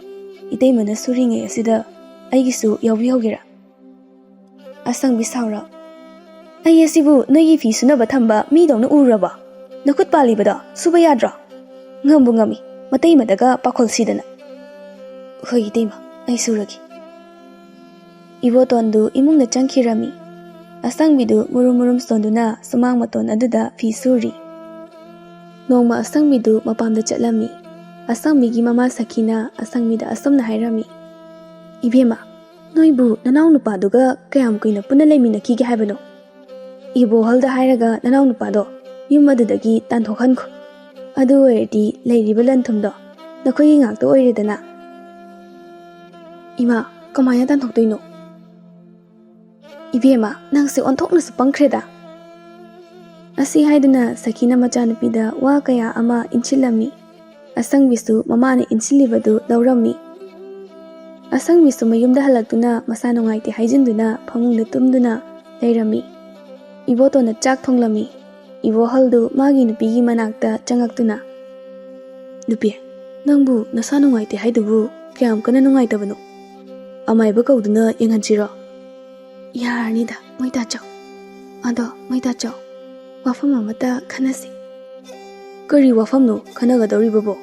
ꯏꯇꯩꯃꯅ ꯁꯨꯔꯤꯉꯩ ꯑꯁꯤꯗ ꯑꯩꯒꯤꯁꯨ ꯌꯥꯎꯕꯤꯍꯧꯒꯦꯔꯥ?" ꯑꯁꯪꯕꯤ ꯁꯥꯎꯔ, "ꯑꯩ ꯑꯁꯤꯕꯨ ꯅꯣꯏꯒꯤ ꯐꯤ ꯁꯨꯅꯕ ꯊꯝꯕ ꯃꯤꯗꯧꯅ ꯎꯔꯨꯔꯕꯣ? ꯅꯈꯨꯠ ꯄꯥꯜꯂꯤꯕꯗꯣ ꯁꯨꯕ ꯌꯥꯗ꯭ꯔꯣ? ꯉꯝꯕꯨ ꯉꯝꯃꯤ, ꯃꯇꯩꯃꯗꯒ ꯄꯥꯈꯣꯜ ꯁꯤꯗꯅ꯫" "ꯍꯣꯏ ꯏꯇꯩꯃ, ꯑꯩ ꯁꯨꯔꯒꯦ꯫" ꯏꯕꯣꯇꯣꯟꯗꯨ ꯏꯃꯨꯡꯗ ꯆꯪꯈꯤꯔꯝꯃꯤ꯫ ꯑꯁꯪꯕꯤꯗꯨ ꯃꯨꯔꯨꯝ ꯃꯨꯔꯨꯝ ꯁꯣꯟꯗꯨꯅ ꯁꯨꯃꯥꯡ ꯃꯇꯣꯟ ꯑꯗꯨꯗ ꯐꯤ ꯁꯨꯔꯤ꯫ ꯅꯣꯡꯃ ꯑꯁꯪꯕꯤꯗꯨ ꯃꯄꯥꯝꯗ ꯆꯠꯂꯝꯃꯤ꯫ ꯑꯁꯪꯕꯤꯒꯤ ꯃꯃꯥ ꯁꯈꯤꯅ ꯑꯁꯪꯕꯤꯗ ꯑꯁꯨꯝꯅ ꯍꯥꯏꯔꯝꯃꯤ, "ꯏꯕꯦꯝꯃ, ꯅꯣꯏꯕꯨ ꯅꯅꯥꯎ ꯅꯨꯄꯥꯗꯨꯒ ꯀꯌꯥꯝ ꯀꯨꯏꯅ ꯄꯨꯟꯅ ꯂꯩꯃꯤꯟꯅꯈꯤꯒꯦ ꯍꯥꯏꯕꯅꯣ? ꯏꯕꯣꯍꯜꯗ ꯍꯥꯏꯔꯒ ꯅꯅꯥꯎ ꯅꯨꯄꯥꯗꯣ ꯌꯨꯝ ꯑꯗꯨꯗꯒꯤ ꯇꯥꯟꯊꯣꯛꯍꯟꯈꯣ꯫ ꯑꯗꯨ ꯑꯣꯏꯔꯗꯤ ꯂꯩꯔꯤꯕ ꯂꯟ ꯊꯨꯝꯗꯣ ꯅꯈꯣꯏꯒꯤ ꯉꯥꯛꯇ ꯑꯣꯏꯔꯦꯗꯅ꯫ ꯏꯃꯥ, ꯀꯃꯥꯏꯅ ꯇꯥꯟꯊꯣꯛꯇꯣꯏꯅꯣ? ꯏꯕꯦꯝꯃ, ꯅꯪꯁꯦ ꯑꯣꯟꯊꯣꯛꯅꯁꯨ ꯄꯪꯈ꯭ꯔꯦꯗ꯫ ꯑꯁꯤ ꯍꯥꯏꯗꯨꯅ ꯁꯈꯤꯅ ꯃꯆꯥꯅꯨꯄꯤꯗ ꯋꯥ ꯀꯌꯥ ꯑꯃ ꯏꯟꯁꯤꯜꯂꯝꯃꯤ꯫ ꯑꯁꯪꯕꯤꯁꯨ ꯃꯃꯥꯅ ꯏꯟꯁꯤꯜꯂꯤꯕꯗꯨ ꯂꯧꯔꯝꯃꯤ꯫ ꯑꯁꯪꯕꯤꯁꯨ ꯃꯌꯨꯝꯗ ꯍꯜꯂꯛꯇꯨꯅ ꯃꯁꯥ ꯅꯨꯡꯉꯥꯏꯇꯦ ꯍꯥꯏꯖꯤꯟꯗꯨꯅ ꯐꯃꯨꯡꯗ ꯇꯨꯝꯗꯨꯅ ꯂꯩꯔꯝꯃꯤ꯫ ꯏꯕꯣꯇꯣꯟꯅ ꯆꯥꯛ ꯊꯣꯡꯂꯝꯃꯤ꯫ ꯏꯕꯣꯍꯜꯗꯨ ꯃꯥꯒꯤ ꯅꯨꯄꯤꯒꯤ ꯃꯅꯥꯛꯇ ꯆꯪꯉꯛꯇꯨꯅ, "ꯅꯨꯄꯤ, ꯅꯪꯕꯨ ꯅꯁꯥ ꯅꯨꯡꯉꯥꯏꯇꯦ ꯍꯥꯏꯗꯨꯕꯨ ꯀꯌꯥꯝ ꯀꯟꯅ ꯅꯨꯡꯉꯥꯏꯇꯕꯅꯣ? ꯑꯃꯥꯏꯕ ꯀꯧꯗꯨꯅ ꯌꯦꯡꯍꯟꯁꯤꯔꯣ?" "ꯌꯥꯔꯅꯤꯗ, ꯃꯣꯏ ꯇꯥꯆꯧ꯫ ꯑꯗꯣ, ꯃꯣꯏ ꯇꯥꯆꯧ, ꯋꯥꯐꯝ ꯑꯃꯇ ꯈꯟꯅꯁꯤ꯫" "ꯀꯔꯤ ꯋꯥꯐꯝꯅꯣ ꯈꯟꯅꯒꯗꯧꯔꯤꯕꯕꯣ?"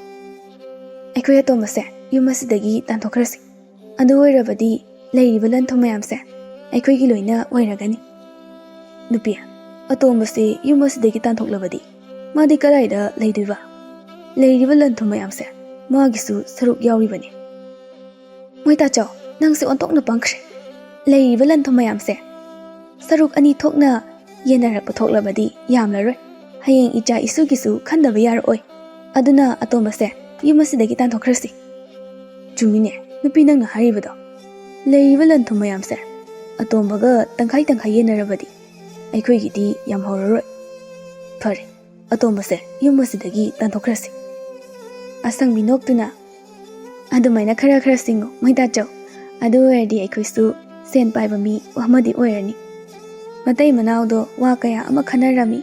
"ꯑꯩꯈꯣꯏ ꯑꯇꯣꯝꯕꯁꯦ ꯌꯨꯝ ꯑꯁꯤꯗꯒꯤ ꯇꯥꯟꯊꯣꯛꯈ꯭ꯔꯁꯤ꯫ ꯑꯗꯨ ꯑꯣꯏꯔꯕꯗꯤ ꯂꯩꯔꯤꯕ ꯂꯟ ꯊꯨꯝ ꯃꯌꯥꯝꯁꯦ ꯑꯩꯈꯣꯏꯒꯤ ꯂꯣꯏꯅ ꯑꯣꯏꯔꯒꯅꯤ꯫" "ꯅꯨꯄꯤ, ꯑꯇꯣꯝꯕꯁꯦ ꯌꯨꯝ ꯑꯁꯤꯗꯒꯤ ꯇꯥꯟꯊꯣꯛꯂꯕꯗꯤ ꯃꯥꯗꯤ ꯀꯗꯥꯏꯗ ꯂꯩꯗꯣꯏꯕ? ꯂꯩꯔꯤꯕ ꯂꯟ ꯊꯨꯝ ꯃꯌꯥꯝꯁꯦ ꯃꯥꯒꯤꯁꯨ ꯁꯔꯨꯛ ꯌꯥꯎꯔꯤꯕꯅꯤ꯫" "ꯃꯣꯏ ꯇꯥꯆꯧ, ꯅꯪꯁꯦ ꯑꯣꯟꯊꯣꯛꯅ ꯄꯪꯈ꯭ꯔꯦ꯫ ꯂꯩꯔꯤꯕ ꯂꯟ ꯊꯨꯝ ꯃꯌꯥꯝꯁꯦ ꯁꯔꯨꯛ ꯑꯅꯤ ꯊꯣꯛꯅ ꯌꯦꯟꯅꯔꯛꯄ ꯊꯣꯛꯂꯕꯗꯤ ꯌꯥꯝꯂꯔꯣꯏ꯫ ꯍꯌꯦꯡ ꯏꯆꯥ ꯏꯁꯨꯒꯤꯁꯨ ꯈꯟꯗꯕ ꯌꯥꯔꯛꯑꯣꯏ꯫ ꯑꯗꯨꯅ ꯑꯇꯣꯝꯕꯁꯦ ꯌꯨꯝ ꯑꯁꯤꯗꯒꯤ ꯇꯥꯟꯊꯣꯛꯈ꯭ꯔꯁꯤ꯫" "ꯆꯨꯝꯃꯤꯅꯦ ꯅꯨꯄꯤ, ꯅꯪꯅ ꯍꯥꯏꯔꯤꯕꯗꯣ꯫ ꯂꯩꯔꯤꯕ ꯂꯟ ꯊꯨꯝ ꯃꯌꯥꯝꯁꯦ ꯑꯇꯣꯝꯕꯒ ꯇꯪꯈꯥꯏ ꯇꯪꯈꯥꯏ ꯌꯦꯟꯅꯔꯕꯗꯤ ꯑꯩꯈꯣꯏꯒꯤꯗꯤ ꯌꯥꯝ ꯍꯧꯔꯔꯣꯏ꯫ ꯐꯔꯦ, ꯑꯇꯣꯝꯕꯁꯦ ꯌꯨꯝ ꯑꯁꯤꯗꯒꯤ ꯇꯥꯟꯊꯣꯛꯈ꯭ꯔꯁꯤ꯫" ꯑꯁꯪꯕꯤ ꯅꯣꯛꯇꯨꯅ, "ꯑꯗꯨꯃꯥꯏꯅ ꯈꯔ ꯈꯔ ꯁꯤꯡꯉꯨ, ꯃꯣꯏ ꯇꯥꯆꯧ꯫ ꯑꯗꯨ ꯑꯣꯏꯔꯗꯤ ꯑꯩꯈꯣꯏꯁꯨ ꯁꯦꯟ ꯄꯥꯏꯕ ꯃꯤ ꯑꯃꯗꯤ ꯑꯣꯏꯔꯅꯤ꯫" ꯃꯇꯩ ꯃꯅꯥꯎꯗꯣ ꯋꯥ ꯀꯌꯥ ꯑꯃ ꯈꯟꯅꯔꯝꯃꯤ꯫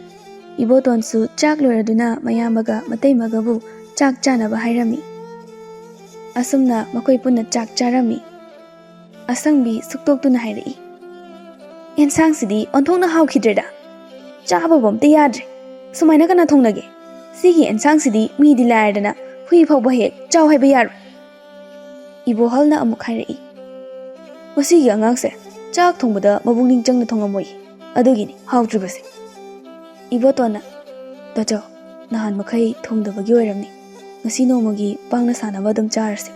ꯏꯕꯣꯇꯣꯟꯁꯨ ꯆꯥꯛ ꯂꯣꯏꯔꯗꯨꯅ ꯃꯌꯥꯝꯕꯒ ꯃꯇꯩꯃꯒꯕꯨ ꯆꯥꯛ ꯆꯥꯅꯕ ꯍꯥꯏꯔꯝꯃꯤ꯫ ꯑꯁꯨꯝꯅ ꯃꯈꯣꯏ ꯄꯨꯟꯅ ꯆꯥꯛ ꯆꯥꯔꯝꯃꯤ꯫ ꯑꯁꯪꯕꯤ ꯁꯨꯛꯇꯣꯛꯇꯨꯅ ꯍꯥꯏꯔꯛꯏ, "ꯑꯦꯟꯁꯥꯡꯁꯤꯗꯤ ꯑꯣꯟꯊꯣꯛꯅ ꯍꯥꯎꯈꯤꯗ꯭ꯔꯦꯗ꯫ ꯆꯥꯕꯕꯨ ꯑꯝꯇ ꯌꯥꯗ꯭ꯔꯦ꯫ ꯁꯨꯃꯥꯏꯅ ꯀꯅꯥ ꯊꯣꯡꯅꯒꯦ? ꯁꯤꯒꯤ ꯑꯦꯟꯁꯥꯡꯁꯤꯗꯤ ꯃꯤꯗꯤ ꯂꯥꯏꯔꯗꯅ ꯍꯨꯏ ꯐꯥꯎꯕ ꯍꯦꯛ ꯆꯥꯎ ꯍꯥꯏꯕ ꯌꯥꯔꯣꯏ꯫" ꯏꯕꯣꯍꯜꯅ ꯑꯃꯨꯛ ꯍꯥꯏꯔꯛꯏ, "ꯃꯁꯤꯒꯤ ꯑꯉꯥꯡꯁꯦ ꯆꯥꯛ ꯊꯣꯡꯕꯗ ꯃꯄꯨꯛꯅꯤꯡ ꯆꯪꯅ ꯊꯣꯡꯉꯝꯃꯣꯏ, ꯑꯗꯨꯒꯤꯅꯤ ꯍꯥꯎꯇ꯭ꯔꯤꯕꯁꯦ꯫" ꯏꯕꯣꯇꯣꯟꯅ, "ꯇꯥꯆꯧ, ꯅꯍꯥꯟ ꯃꯈꯩ ꯊꯣꯡꯗꯕꯒꯤ ꯑꯣꯏꯔꯝꯅꯤ꯫ ꯉꯁꯤ ꯅꯣꯡꯃꯒꯤ ꯄꯥꯡꯅ ꯁꯥꯟꯅꯕ ꯑꯗꯨꯝ ꯆꯥꯔꯁꯤ꯫"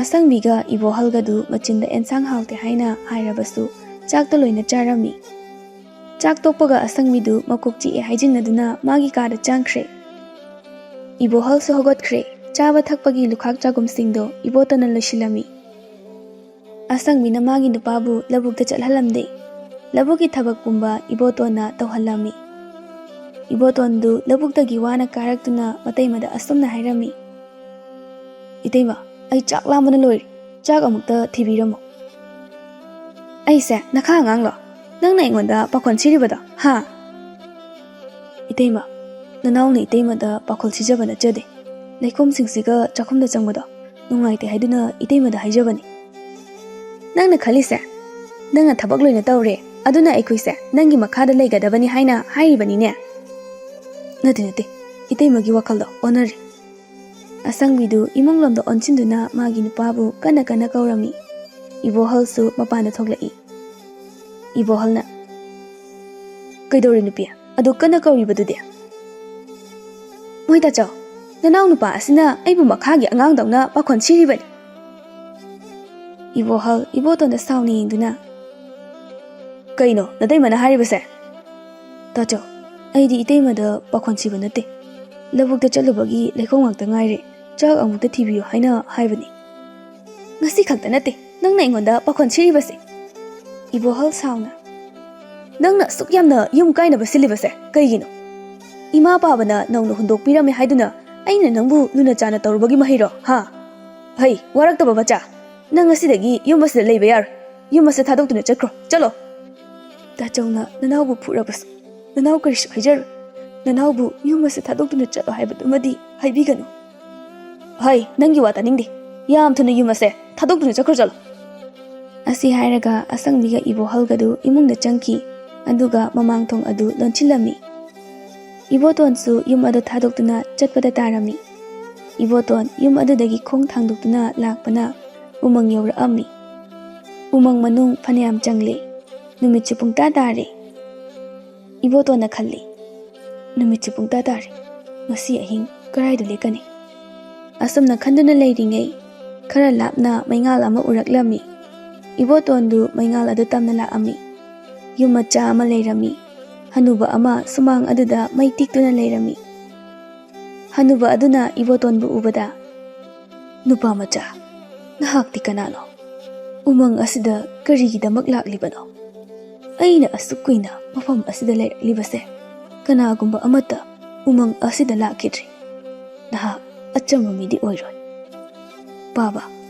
ꯑꯁꯪꯕꯤꯒ ꯏꯕꯣꯍꯜꯒꯗꯨ ꯃꯆꯤꯟꯗ ꯑꯦꯟꯁꯥꯡ ꯍꯥꯎꯇꯦ ꯍꯥꯏꯅ ꯍꯥꯏꯔꯕꯁꯨ ꯆꯥꯛꯇ ꯂꯣꯏꯅ ꯆꯥꯔꯝꯃꯤ꯫ ꯆꯥꯛ ꯇꯣꯛꯄꯒ ꯑꯁꯪꯕꯤꯗꯨ ꯃꯀꯣꯛ ꯆꯤꯛꯑꯦ ꯍꯥꯏꯖꯤꯟꯅꯗꯨꯅ ꯃꯥꯒꯤ ꯀꯥꯗ ꯆꯪꯈ꯭ꯔꯦ꯫ ꯏꯕꯣꯍꯜꯁꯨ ꯍꯧꯒꯠꯈ꯭ꯔꯦ꯫ ꯆꯥꯕ ꯊꯛꯄꯒꯤ ꯂꯨꯈꯥꯛ ꯆꯥꯒꯨꯝꯁꯤꯡꯗꯣ ꯏꯕꯣꯇꯣꯟꯅ ꯂꯣꯏꯁꯤꯜꯂꯝꯃꯤ꯫ ꯑꯁꯪꯕꯤꯅ ꯃꯥꯒꯤ ꯅꯨꯄꯥꯕꯨ ꯂꯧꯕꯨꯛꯇ ꯆꯠꯍꯜꯂꯝꯗꯦ꯫ ꯂꯧꯕꯨꯛꯀꯤ ꯊꯕꯛ ꯄꯨꯝꯕ ꯏꯕꯣꯇꯣꯟꯅ ꯇꯧꯍꯜꯂꯝꯃꯤ꯫ ꯏꯕꯣꯇꯣꯟꯗꯨ ꯂꯧꯕꯨꯛꯇꯒꯤ ꯋꯥꯅ ꯀꯥꯔꯛꯇꯨꯅ ꯃꯇꯩꯃꯗ ꯑꯁꯨꯝꯅ ꯍꯥꯏꯔꯝꯃꯤ, "ꯏꯇꯩꯃ, ꯑꯩ ꯆꯥꯛ ꯂꯥꯝꯕꯅ ꯂꯣꯏꯔꯦ꯫ ꯆꯥꯛ ꯑꯃꯨꯛꯇ ꯊꯤꯕꯤꯔꯝꯃꯣ꯫" "ꯑꯩꯁꯦ ꯅꯈꯥ ꯑꯉꯥꯡꯂꯣ? ꯅꯪꯅ ꯑꯩꯉꯣꯟꯗ ꯄꯥꯈꯣꯟ ꯁꯤꯔꯤꯕꯗꯣ, ꯍꯥ?" "ꯏꯇꯩꯃ, ꯅꯅꯥꯎꯅ ꯏꯇꯩꯃꯗ ꯄꯥꯈꯣꯜ ꯁꯤꯖꯕ ꯅꯠꯆꯗꯦ꯫ ꯂꯩꯈꯣꯝꯁꯤꯡꯁꯤꯒ ꯆꯥꯛꯈꯨꯝꯗ ꯆꯪꯕꯗꯣ ꯅꯨꯡꯉꯥꯏꯇꯦ ꯍꯥꯏꯗꯨꯅ ꯏꯇꯩꯃꯗ ꯍꯥꯏꯖꯕꯅꯤ꯫" "ꯅꯪꯅ ꯈꯜꯂꯤꯁꯦ, ꯅꯪꯅ ꯊꯕꯛ ꯂꯣꯏꯅ ꯇꯧꯔꯦ, ꯑꯗꯨꯅ ꯑꯩꯈꯣꯏꯁꯦ ꯅꯪꯒꯤ ꯃꯈꯥꯗ ꯂꯩꯒꯗꯕꯅꯤ ꯍꯥꯏꯅ ꯍꯥꯏꯔꯤꯕꯅꯤꯅꯦ?" "ꯅꯠꯇꯦ, ꯅꯠꯇꯦ, ꯏꯇꯩꯃꯒꯤ ꯋꯥꯈꯜꯗꯣ ꯑꯣꯟꯅꯔꯦ꯫" ꯑꯁꯪꯕꯤꯗꯨ ꯏꯃꯨꯡꯂꯣꯝꯗ ꯑꯣꯟꯁꯤꯟꯗꯨꯅ ꯃꯥꯒꯤ ꯅꯨꯄꯥꯕꯨ ꯀꯟꯅ ꯀꯟꯅ ꯀꯧꯔꯝꯃꯤ꯫ ꯏꯕꯣꯍꯜꯁꯨ ꯃꯄꯥꯟꯗ ꯊꯣꯛꯂꯛꯏ꯫ ꯏꯕꯣꯍꯜꯅ, "ꯀꯩꯗꯧꯔꯦ ꯅꯨꯄꯤ? ꯑꯗꯨ ꯀꯟꯅ ꯀꯧꯔꯤꯕꯗꯨꯗꯤ?" "ꯃꯣꯏ ꯇꯥꯆꯧ, ꯅꯅꯥꯎ ꯅꯨꯄꯥ ꯑꯁꯤꯅ ꯑꯩꯕꯨ ꯃꯈꯥꯒꯤ ꯑꯉꯥꯡꯗꯧꯅ ꯄꯥꯈꯣꯟ ꯁꯤꯔꯤꯕꯅꯤ꯫" ꯏꯕꯣꯍꯜ ꯏꯕꯣꯇꯣꯟꯗ ꯁꯥꯎꯅ ꯌꯦꯡꯗꯨꯅ, "ꯀꯩꯅꯣ ꯅꯇꯩꯃꯅ ꯍꯥꯏꯔꯤꯕꯁꯦ?" "ꯇꯥꯆꯧ, ꯑꯩꯗꯤ ꯏꯇꯩꯃꯗ ꯄꯥꯈꯣꯟ ꯁꯤꯕ ꯅꯠꯇꯦ꯫ ꯂꯧꯕꯨꯛꯇ ꯆꯠꯂꯨꯕꯒꯤ ꯂꯩꯈꯣꯝ ꯉꯥꯛꯇ ꯉꯥꯏꯔꯦ, ꯆꯥꯛ ꯑꯃꯨꯛꯇ ꯊꯤꯕꯤꯌꯨ ꯍꯥꯏꯅ ꯍꯥꯏꯕꯅꯤ꯫" "ꯉꯁꯤ ꯈꯛꯇ ꯅꯠꯇꯦ ꯅꯪꯅ ꯑꯩꯉꯣꯟꯗ ꯄꯥꯈꯣꯟ ꯁꯤꯔꯤꯕꯁꯦ꯫" ꯏꯕꯣꯍꯜ ꯁꯥꯎꯅ, "ꯅꯪꯅ ꯑꯁꯨꯛ ꯌꯥꯝꯅ ꯌꯨꯝ ꯀꯥꯏꯅꯕ ꯁꯤꯜꯂꯤꯕꯁꯦ ꯀꯩꯒꯤꯅꯣ? ꯏꯃꯥ ꯄꯥꯕꯅ ꯅꯧꯅ ꯍꯨꯟꯗꯣꯛꯄꯤꯔꯝꯃꯦ ꯍꯥꯏꯗꯨꯅ ꯑꯩꯅ ꯅꯪꯕꯨ ꯂꯨꯅ ꯆꯥꯅ ꯇꯧꯔꯨꯕꯒꯤ ꯃꯍꯩꯔꯣ, ꯍꯥ? ꯍꯩ, ꯋꯥꯔꯛꯇꯕ ꯃꯆꯥ, ꯅꯪ ꯉꯁꯤꯗꯒꯤ ꯌꯨꯝ ꯑꯁꯤꯗ ꯂꯩꯕ ꯌꯥꯔꯣꯏ꯫ ꯌꯨꯝ ꯑꯁꯤ ꯊꯥꯗꯣꯛꯇꯨꯅ ꯆꯠꯈ꯭ꯔꯣ, ꯆꯠꯂꯣ꯫" "ꯇꯥꯆꯧꯅ ꯅꯅꯥꯎꯕꯨ ꯐꯨꯔꯕꯁꯨ ꯅꯅꯥꯎ ꯀꯔꯤꯁꯨ ꯍꯥꯏꯖꯔꯣꯏ꯫ ꯅꯅꯥꯎꯕꯨ ꯌꯨꯝ ꯑꯁꯤ ꯊꯥꯗꯣꯛꯇꯨꯅ ꯆꯠꯂꯣ ꯍꯥꯏꯕꯗꯨꯃꯗꯤ ꯍꯥꯏꯕꯤꯒꯅꯨ꯫" "ꯍꯩ, ꯅꯪꯒꯤ ꯋꯥ ꯇꯥꯅꯤꯡꯗꯦ꯫ ꯌꯥꯝ ꯊꯨꯅ ꯌꯨꯝ ꯑꯁꯦ ꯊꯥꯗꯣꯛꯇꯨꯅ ꯆꯠꯈ꯭ꯔꯣ, ꯆꯠꯂꯣ꯫" ꯑꯁꯤ ꯍꯥꯏꯔꯒ ꯑꯁꯪꯕꯤꯒ ꯏꯕꯣꯍꯜꯒꯗꯨ ꯏꯃꯨꯡꯗ ꯆꯪꯈꯤ꯫ ꯑꯗꯨꯒ ꯃꯃꯥꯡ ꯊꯣꯡ ꯑꯗꯨ ꯂꯣꯟꯁꯤꯜꯂꯝꯃꯤ꯫ ꯏꯕꯣꯇꯣꯟꯁꯨ ꯌꯨꯝ ꯑꯗꯨ ꯊꯥꯗꯣꯛꯇꯨꯅ ꯆꯠꯄꯗ ꯇꯥꯔꯝꯃꯤ꯫ ꯏꯕꯣꯇꯣꯟ ꯌꯨꯝ ꯑꯗꯨꯗꯒꯤ ꯈꯣꯡ ꯊꯥꯡꯗꯣꯛꯇꯨꯅ ꯂꯥꯛꯄꯅ ꯎꯃꯪ ꯌꯧꯔꯛꯑꯝꯃꯤ꯫ ꯎꯃꯪ ꯃꯅꯨꯡ ꯐꯅꯌꯥꯝ ꯆꯪꯂꯦ꯫ ꯅꯨꯃꯤꯠꯁꯨ ꯄꯨꯡꯇꯥ ꯇꯥꯔꯦ꯫ ꯏꯕꯣꯇꯣꯟꯅ ꯈꯜꯂꯤ, "ꯅꯨꯃꯤꯠꯁꯨ ꯄꯨꯡꯇꯥ ꯇꯥꯔꯦ꯫ ꯉꯁꯤ ꯑꯍꯤꯡ ꯀꯔꯥꯏꯗ ꯂꯦꯛꯀꯅꯤ?" ꯑꯁꯨꯝꯅ ꯈꯟꯗꯨꯅ ꯂꯩꯔꯤꯉꯩ, ꯈꯔ ꯂꯥꯞꯅ ꯃꯩꯉꯥꯜ ꯑꯃ ꯎꯔꯛꯂꯝꯃꯤ꯫ ꯏꯕꯣꯇꯣꯟꯗꯨ ꯃꯩꯉꯥꯜ ꯑꯗꯨ ꯇꯝꯅ ꯂꯥꯛꯑꯝꯃꯤ꯫ ꯌꯨꯝ ꯃꯆꯥ ꯑꯃ ꯂꯩꯔꯝꯃꯤ꯫ ꯍꯅꯨꯕ ꯑꯃ ꯁꯨꯃꯥꯡ ꯑꯗꯨꯗ ꯃꯩ ꯇꯤꯛꯇꯨꯅ ꯂꯩꯔꯝꯃꯤ꯫ ꯍꯅꯨꯕ ꯑꯗꯨꯅ ꯏꯕꯣꯇꯣꯟꯕꯨ ꯎꯕꯗ, "ꯅꯨꯄꯥ ꯃꯆꯥ, ꯅꯍꯥꯛꯇꯤ ꯀꯅꯥꯅꯣ? ꯎꯃꯪ ꯑꯁꯤꯗ ꯀꯔꯤꯒꯤꯗꯃꯛ ꯂꯥꯛꯂꯤꯕꯅꯣ? ꯑꯩꯅ ꯑꯁꯨꯛ ꯀꯨꯏꯅ ꯃꯐꯝ ꯑꯁꯤꯗ ꯂꯩꯔꯛꯂꯤꯕꯁꯦ ꯀꯅꯥꯒꯨꯝꯕ ꯑꯃꯠꯇ ꯎꯃꯪ ꯑꯁꯤꯗ ꯂꯥꯛꯈꯤꯗ꯭ꯔꯤ꯫ ꯅꯍꯥꯛ ꯑꯆꯝꯕ ꯃꯤꯗꯤ ꯑꯣꯏꯔꯣꯏ꯫" "ꯄꯥꯕ,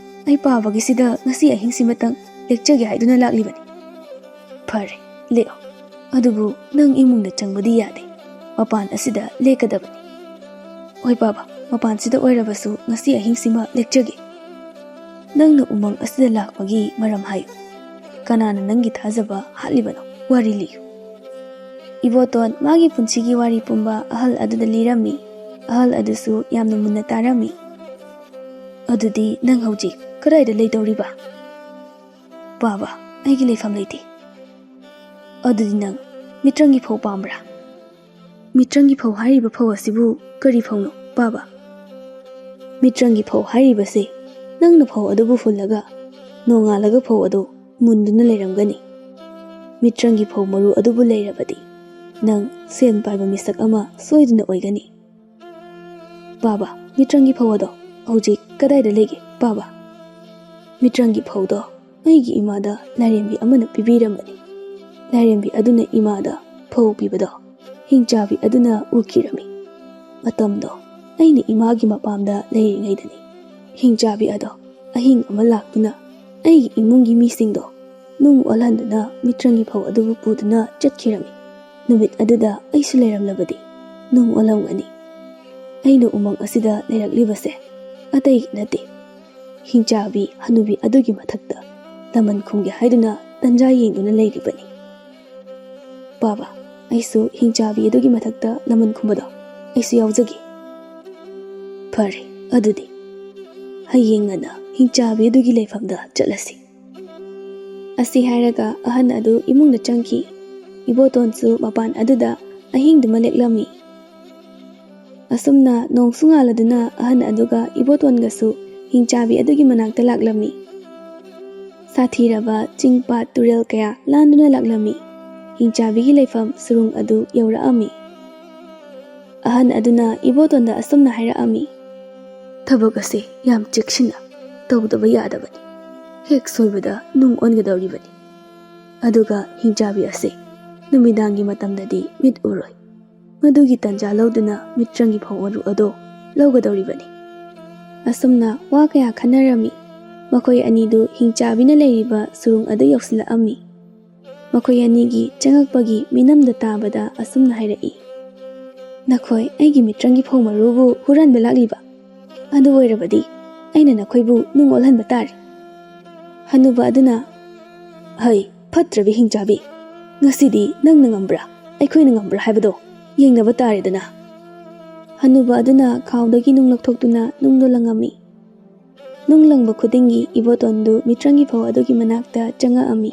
ꯑꯩ ꯄꯥꯕꯒꯤꯁꯤꯗ ꯉꯁꯤ ꯑꯍꯤꯡꯁꯤꯃꯇꯪ ꯂꯦꯛꯆꯒꯦ ꯍꯥꯏꯗꯨꯅ ꯂꯥꯛꯂꯤꯕꯅꯤ꯫" "ꯐꯔꯦ, ꯂꯦꯛꯑꯣ꯫ ꯑꯗꯨꯕꯨ ꯅꯪ ꯏꯃꯨꯡꯗ ꯆꯪꯕꯗꯤ ꯌꯥꯗꯦ꯫ ꯃꯄꯥꯟ ꯑꯁꯤꯗ ꯂꯦꯛꯀꯗꯕꯅꯤ꯫" "ꯍꯣꯏ ꯄꯥꯕ, ꯃꯄꯥꯟꯁꯤꯗ ꯑꯣꯏꯔꯕꯁꯨ ꯉꯁꯤ ꯑꯍꯤꯡꯁꯤꯃ ꯂꯦꯛꯆꯒꯦ꯫" "ꯅꯪꯅ ꯎꯃꯪ ꯑꯁꯤꯗ ꯂꯥꯛꯄꯒꯤ ꯃꯔꯝ ꯍꯥꯏꯌꯨ꯫ ꯀꯅꯥꯅ ꯅꯪꯒꯤ ꯊꯥꯖꯕ ꯍꯥꯠꯂꯤꯕꯅꯣ? ꯋꯥꯔꯤ ꯂꯤꯌꯨ꯫" ꯏꯕꯣꯇꯣꯟ ꯃꯥꯒꯤ ꯄꯨꯟꯁꯤꯒꯤ ꯋꯥꯔꯤ ꯄꯨꯝꯕ ꯑꯍꯜ ꯑꯗꯨꯗ ꯂꯤꯔꯝꯃꯤ꯫ ꯑꯍꯜ ꯑꯗꯨꯁꯨ ꯌꯥꯝꯅ ꯃꯨꯟꯅ ꯇꯥꯔꯝꯃꯤ꯫ "ꯑꯗꯨꯗꯤ ꯅꯪ ꯍꯧꯖꯤꯛ ꯀꯗꯥꯏꯗ ꯂꯩꯗꯧꯔꯤꯕ?" "ꯄꯥꯕ, ꯑꯩꯒꯤ ꯂꯩꯐꯝ ꯂꯩꯇꯦ꯫" "ꯑꯗꯨꯗꯤ ꯅꯪ ꯃꯤꯇ꯭ꯔꯪꯒꯤ ꯐꯧ ꯄꯥꯝꯕ꯭ꯔꯥ?" "ꯃꯤꯇ꯭ꯔꯪꯒꯤ ꯐꯧ ꯍꯥꯏꯔꯤꯕ ꯐꯧ ꯑꯁꯤꯕꯨ ꯀꯔꯤ ꯐꯧꯅꯣ, ꯄꯥꯕ?" "ꯃꯤꯇ꯭ꯔꯪꯒꯤ ꯐꯧ ꯍꯥꯏꯔꯤꯕꯁꯦ ꯅꯪꯅ ꯐꯧ ꯑꯗꯨꯕꯨ ꯍꯨꯜꯂꯒ ꯅꯣꯡꯉꯥꯜꯂꯒ ꯐꯧ ꯑꯗꯨ ꯃꯨꯟꯗꯨꯅ ꯂꯩꯔꯝꯒꯅꯤ꯫ ꯃꯤꯇ꯭ꯔꯪꯒꯤ ꯐꯧ ꯃꯔꯨ ꯑꯗꯨꯕꯨ ꯂꯩꯔꯕꯗꯤ ꯅꯪ ꯁꯦꯟ ꯄꯥꯏꯕ ꯃꯤꯁꯛ ꯑꯃ ꯁꯣꯏꯗꯅ ꯑꯣꯏꯒꯅꯤ꯫" "ꯄꯥꯕ, ꯃꯤꯇ꯭ꯔꯪꯒꯤ ꯐꯧ ꯑꯗꯣ ꯍꯧꯖꯤꯛ ꯀꯗꯥꯏꯗ ꯂꯩꯒꯦ, ꯄꯥꯕ?" "ꯃꯤꯇ꯭ꯔꯪꯒꯤ ꯐꯧꯗꯣ ꯑꯩꯒꯤ ꯏꯃꯥꯗ ꯂꯥꯏꯔꯦꯝꯕꯤ ꯑꯃꯅ ꯄꯤꯕꯤꯔꯝꯕꯅꯤ꯫ ꯂꯥꯏꯔꯦꯝꯕꯤ ꯑꯗꯨꯅ ꯏꯃꯥꯗ ꯐꯧ ꯄꯤꯕꯗꯣ ꯍꯤꯡꯆꯥꯕꯤ ꯑꯗꯨꯅ ꯎꯈꯤꯔꯝꯃꯤ꯫ ꯃꯇꯝꯗꯣ ꯑꯩꯅ ꯏꯃꯥꯒꯤ ꯃꯄꯥꯝꯗ ꯂꯩꯔꯤꯉꯩꯗꯅꯤ꯫ ꯍꯤꯡꯆꯥꯕꯤ ꯑꯗꯣ ꯑꯍꯤꯡ ꯑꯃ ꯂꯥꯛꯇꯨꯅ ꯑꯩꯒꯤ ꯏꯃꯨꯡꯒꯤ ꯃꯤꯁꯤꯡꯗꯣ ꯅꯨꯡ ꯑꯣꯜꯍꯟꯗꯨꯅ ꯃꯤꯇ꯭ꯔꯪꯒꯤ ꯐꯧ ꯑꯗꯨꯕꯨ ꯄꯨꯗꯨꯅ ꯆꯠꯈꯤꯔꯝꯃꯤ꯫ ꯅꯨꯃꯤꯠ ꯑꯗꯨꯗ ꯑꯩꯁꯨ ꯂꯩꯔꯝꯂꯕꯗꯤ ꯅꯨꯡ ꯑꯣꯜꯂꯝꯒꯅꯤ꯫ ꯑꯩꯅ ꯎꯃꯪ ꯑꯁꯤꯗ ꯂꯩꯔꯛꯂꯤꯕꯁꯦ ꯑꯇꯩꯒꯤ ꯅꯠꯇꯦ, ꯍꯤꯡꯆꯥꯕꯤ ꯍꯅꯨꯕꯤ ꯑꯗꯨꯒꯤ ꯃꯊꯛꯇ ꯂꯃꯟ ꯈꯨꯝꯒꯦ ꯍꯥꯏꯗꯨꯅ ꯇꯟꯖꯥ ꯌꯦꯡꯗꯨꯅ ꯂꯩꯔꯤꯕꯅꯤ꯫ ꯄꯥꯕ, ꯑꯩꯁꯨ ꯍꯤꯡꯆꯥꯕꯤ ꯑꯗꯨꯒꯤ ꯃꯊꯛꯇ ꯂꯃꯟ ꯈꯨꯝꯕꯗꯣ ꯑꯩꯁꯨ ꯌꯥꯎꯖꯒꯦ꯫" "ꯐꯔꯦ, ꯑꯗꯨꯗꯤ ꯍꯌꯦꯡ ꯉꯟꯅ ꯍꯤꯡꯆꯥꯕꯤ ꯑꯗꯨꯒꯤ ꯂꯩꯐꯝꯗ ꯆꯠꯂꯁꯤ꯫" ꯑꯁꯤ ꯍꯥꯏꯔꯒ ꯑꯍꯟ ꯑꯗꯨ ꯏꯃꯨꯡꯗ ꯆꯪꯈꯤ꯫ ꯏꯕꯣꯇꯣꯟꯁꯨ ꯃꯄꯥꯟ ꯑꯗꯨꯗ ꯑꯍꯤꯡꯗꯨꯃ ꯂꯦꯛꯂꯝꯃꯤ꯫ ꯑꯁꯨꯝꯅ ꯅꯣꯡꯁꯨ ꯉꯥꯜꯂꯗꯨꯅ ꯑꯍꯟ ꯑꯗꯨꯒ ꯏꯕꯣꯇꯣꯟꯒꯁꯨ ꯍꯤꯡꯆꯥꯕꯤ ꯑꯗꯨꯒꯤ ꯃꯅꯥꯛꯇ ꯂꯥꯛꯂꯝꯃꯤ꯫ ꯁꯥꯊꯤꯔꯕ ꯆꯤꯡ ꯄꯥꯠ ꯇꯨꯔꯦꯜ ꯀꯌꯥ ꯂꯥꯟꯗꯨꯅ ꯂꯥꯛꯂꯝꯃꯤ꯫ ꯍꯤꯡꯆꯥꯕꯤꯒꯤ ꯂꯩꯐꯝ ꯁꯨꯔꯨꯡ ꯑꯗꯨ ꯌꯧꯔꯛꯑꯝꯃꯤ꯫ ꯑꯍꯟ ꯑꯗꯨꯅ ꯏꯕꯣꯇꯣꯟꯗ ꯑꯁꯨꯝꯅ ꯍꯥꯏꯔꯛꯑꯝꯃꯤ, "ꯊꯕꯛ ꯑꯁꯤ ꯌꯥꯝ ꯆꯦꯛꯁꯤꯟꯅ ꯇꯧꯗꯕ ꯌꯥꯗꯕꯅꯤ꯫ ꯍꯦꯛ ꯁꯣꯏꯕꯗ ꯅꯨꯡ ꯑꯣꯟꯒꯗꯧꯔꯤꯕꯅꯤ꯫ ꯑꯗꯨꯒ ꯍꯤꯡꯆꯥꯕꯤ ꯑꯁꯤ ꯅꯨꯃꯤꯗꯥꯡꯒꯤ ꯃꯇꯝꯗꯗꯤ ꯃꯤꯠ ꯎꯔꯣꯏ꯫ ꯃꯗꯨꯒꯤ ꯇꯟꯖꯥ ꯂꯧꯗꯨꯅ ꯃꯤꯇ꯭ꯔꯪꯒꯤ ꯐꯧ ꯃꯔꯨ ꯑꯗꯣ ꯂꯧꯒꯗꯧꯔꯤꯕꯅꯤ"꯫ ꯑꯁꯨꯝꯅ ꯋꯥ ꯀꯌꯥ ꯈꯟꯅꯔꯝꯃꯤ꯫ ꯃꯈꯣꯏ ꯑꯅꯤꯗꯨ ꯍꯤꯡꯆꯥꯕꯤꯅ ꯂꯩꯔꯤꯕ ꯁꯨꯔꯨꯡ ꯑꯗꯨ ꯌꯧꯁꯤꯜꯂꯛꯑꯝꯃꯤ꯫ ꯃꯈꯣꯏ ꯑꯅꯤꯒꯤ ꯆꯪꯉꯛꯄꯒꯤ ꯃꯤꯅꯝꯗ ꯇꯥꯕꯗ ꯑꯁꯨꯝꯅ ꯍꯥꯏꯔꯛꯏ, "ꯅꯈꯣꯏ ꯑꯩꯒꯤ ꯃꯤꯇ꯭ꯔꯪꯒꯤ ꯐꯧ ꯃꯔꯨꯕꯨ ꯍꯨꯔꯥꯟꯕ ꯂꯥꯛꯂꯤꯕ? ꯑꯗꯨ ꯑꯣꯏꯔꯕꯗꯤ ꯑꯩꯅ ꯅꯈꯣꯏꯕꯨ ꯅꯨꯡ ꯑꯣꯜꯍꯟꯕ ꯇꯥꯔꯦ"꯫ ꯍꯅꯨꯕ ꯑꯗꯨꯅ, "ꯍꯩ, ꯐꯠꯇ꯭ꯔꯕꯤ ꯍꯤꯡꯆꯥꯕꯤ, ꯉꯁꯤꯗꯤ ꯅꯪꯅ ꯉꯝꯕ꯭ꯔꯥ, ꯑꯩꯈꯣꯏꯅ ꯉꯝꯕ꯭ꯔꯥ ꯍꯥꯏꯕꯗꯣ ꯌꯦꯡꯅꯕ ꯇꯥꯔꯦꯗꯅ"꯫ ꯍꯅꯨꯕ ꯑꯗꯨꯅ ꯈꯥꯎꯗꯒꯤ ꯅꯨꯡ ꯂꯧꯊꯣꯛꯇꯨꯅ ꯅꯨꯡꯗꯣ ꯂꯪꯉꯝꯃꯤ꯫ ꯅꯨꯡ ꯂꯪꯕ ꯈꯨꯗꯤꯡꯒꯤ ꯏꯕꯣꯇꯣꯟꯗꯨ ꯃꯤꯇ꯭ꯔꯪꯒꯤ ꯐꯧ ꯑꯗꯨꯒꯤ ꯃꯅꯥꯛꯇ ꯆꯪꯉꯛꯑꯝꯃꯤ꯫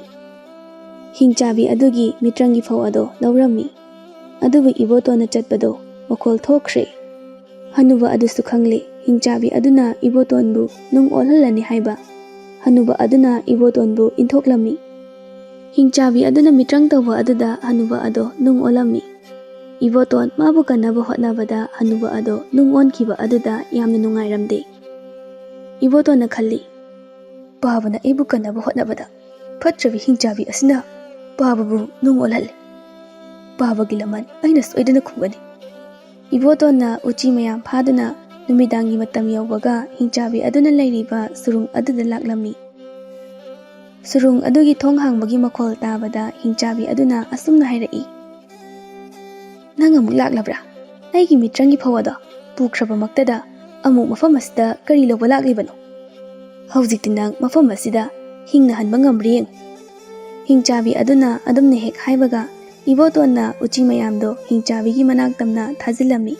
ꯍꯤꯡꯆꯥꯕꯤ ꯑꯗꯨꯒꯤ ꯃꯤꯇ꯭ꯔꯪꯒꯤ ꯐꯧ ꯑꯗꯣ ꯂꯧꯔꯝꯃꯤ꯫ ꯑꯗꯨꯕꯨ ꯏꯕꯣꯇꯣꯟꯅ ꯆꯠꯄꯗꯣ ꯃꯈꯣꯜ ꯊꯣꯛꯈ꯭ꯔꯦ꯫ ꯍꯅꯨꯕ ꯑꯗꯨꯁꯨ ꯈꯪꯂꯦ, ꯍꯤꯡꯆꯥꯕꯤ ꯑꯗꯨꯅ ꯏꯕꯣꯇꯣꯟꯕꯨ ꯅꯨꯡ ꯑꯣꯜꯍꯜꯂꯅꯤ ꯍꯥꯏꯕ꯫ ꯍꯅꯨꯕ ꯑꯗꯨꯅ ꯏꯕꯣꯇꯣꯟꯕꯨ ꯏꯟꯊꯣꯛꯂꯝꯃꯤ꯫ ꯍꯤꯡꯆꯥꯕꯤ ꯑꯗꯨꯅ ꯃꯤꯇ꯭ꯔꯪ ꯇꯧꯕ ꯑꯗꯨꯗ ꯍꯅꯨꯕ ꯑꯗꯣ ꯅꯨꯡ ꯑꯣꯜꯂꯝꯃꯤ꯫ ꯏꯕꯣꯇꯣꯟ ꯃꯥꯕꯨ ꯀꯟꯅꯕ ꯍꯣꯠꯅꯕꯗ ꯍꯅꯨꯕ ꯑꯗꯣ ꯅꯨꯡ ꯑꯣꯟꯈꯤꯕ ꯑꯗꯨꯗ ꯌꯥꯝꯅ ꯅꯨꯡꯉꯥꯏꯔꯝꯗꯦ꯫ ꯏꯕꯣꯇꯣꯟꯅ ꯈꯜꯂꯤ, "ꯄꯥꯕꯅ ꯑꯩꯕꯨ ꯀꯟꯅꯕ ꯍꯣꯠꯅꯕꯗ ꯐꯠꯇ꯭ꯔꯕꯤ ꯍꯤꯡꯆꯥꯕꯤ ꯑꯁꯤꯅ ꯄꯥꯕꯕꯨ ꯅꯨꯡ ꯑꯣꯜꯍꯜꯂꯦ꯫ ꯄꯥꯕꯒꯤ ꯂꯃꯟ ꯑꯩꯅ ꯁꯣꯏꯗꯅ ꯈꯨꯝꯒꯅꯤ"꯫ ꯏꯕꯣꯇꯣꯟꯅ ꯎꯆꯤ ꯃꯌꯥꯝ ꯐꯥꯗꯨꯅ ꯅꯨꯃꯤꯗꯥꯡꯒꯤ ꯃꯇꯝ ꯌꯧꯕꯒ ꯍꯤꯡꯆꯥꯕꯤ ꯑꯗꯨꯅ ꯂꯩꯔꯤꯕ ꯁꯨꯔꯨꯡ ꯑꯗꯨꯗ ꯂꯥꯛꯂꯝꯃꯤ꯫ ꯁꯨꯔꯨꯡ ꯑꯗꯨꯒꯤ ꯊꯣꯡ ꯍꯥꯡꯕꯒꯤ ꯃꯈꯣꯜ ꯇꯥꯕꯗ ꯍꯤꯡꯆꯥꯕꯤ ꯑꯗꯨꯅ ꯑꯁꯨꯝꯅ ꯍꯥꯏꯔꯛꯏ, "ꯅꯪ ꯑꯃꯨꯛ ꯂꯥꯛꯂꯕ꯭ꯔꯥ? ꯑꯩꯒꯤ ꯃꯤꯇ꯭ꯔꯪꯒꯤ ꯐꯧ ꯑꯗꯣ ꯄꯨꯈ꯭ꯔꯕꯃꯛꯇꯗ ꯑꯃꯨꯛ ꯃꯐꯝ ꯑꯁꯤꯗ ꯀꯔꯤ ꯂꯧꯕ ꯂꯥꯛꯂꯤꯕꯅꯣ? ꯍꯧꯖꯤꯛꯇꯤ ꯅꯪ ꯃꯐꯝ ꯑꯁꯤꯗ ꯍꯤꯡꯅ ꯍꯟꯕ ꯉꯝꯕ꯭ꯔꯥ ꯌꯦꯡꯉꯨ"꯫ ꯍꯤꯡꯆꯥꯕꯤ ꯑꯗꯨꯅ ꯑꯗꯨꯝꯅ ꯍꯦꯛ ꯍꯥꯏꯕꯒ ꯏꯕꯣꯇꯣꯟꯅ ꯎꯆꯤ ꯃꯌꯥꯝꯗꯣ ꯍꯤꯡꯆꯥꯕꯤꯒꯤ ꯃꯅꯥꯛ ꯇꯝꯅ ꯊꯥꯖꯤꯜꯂꯝꯃꯤ꯫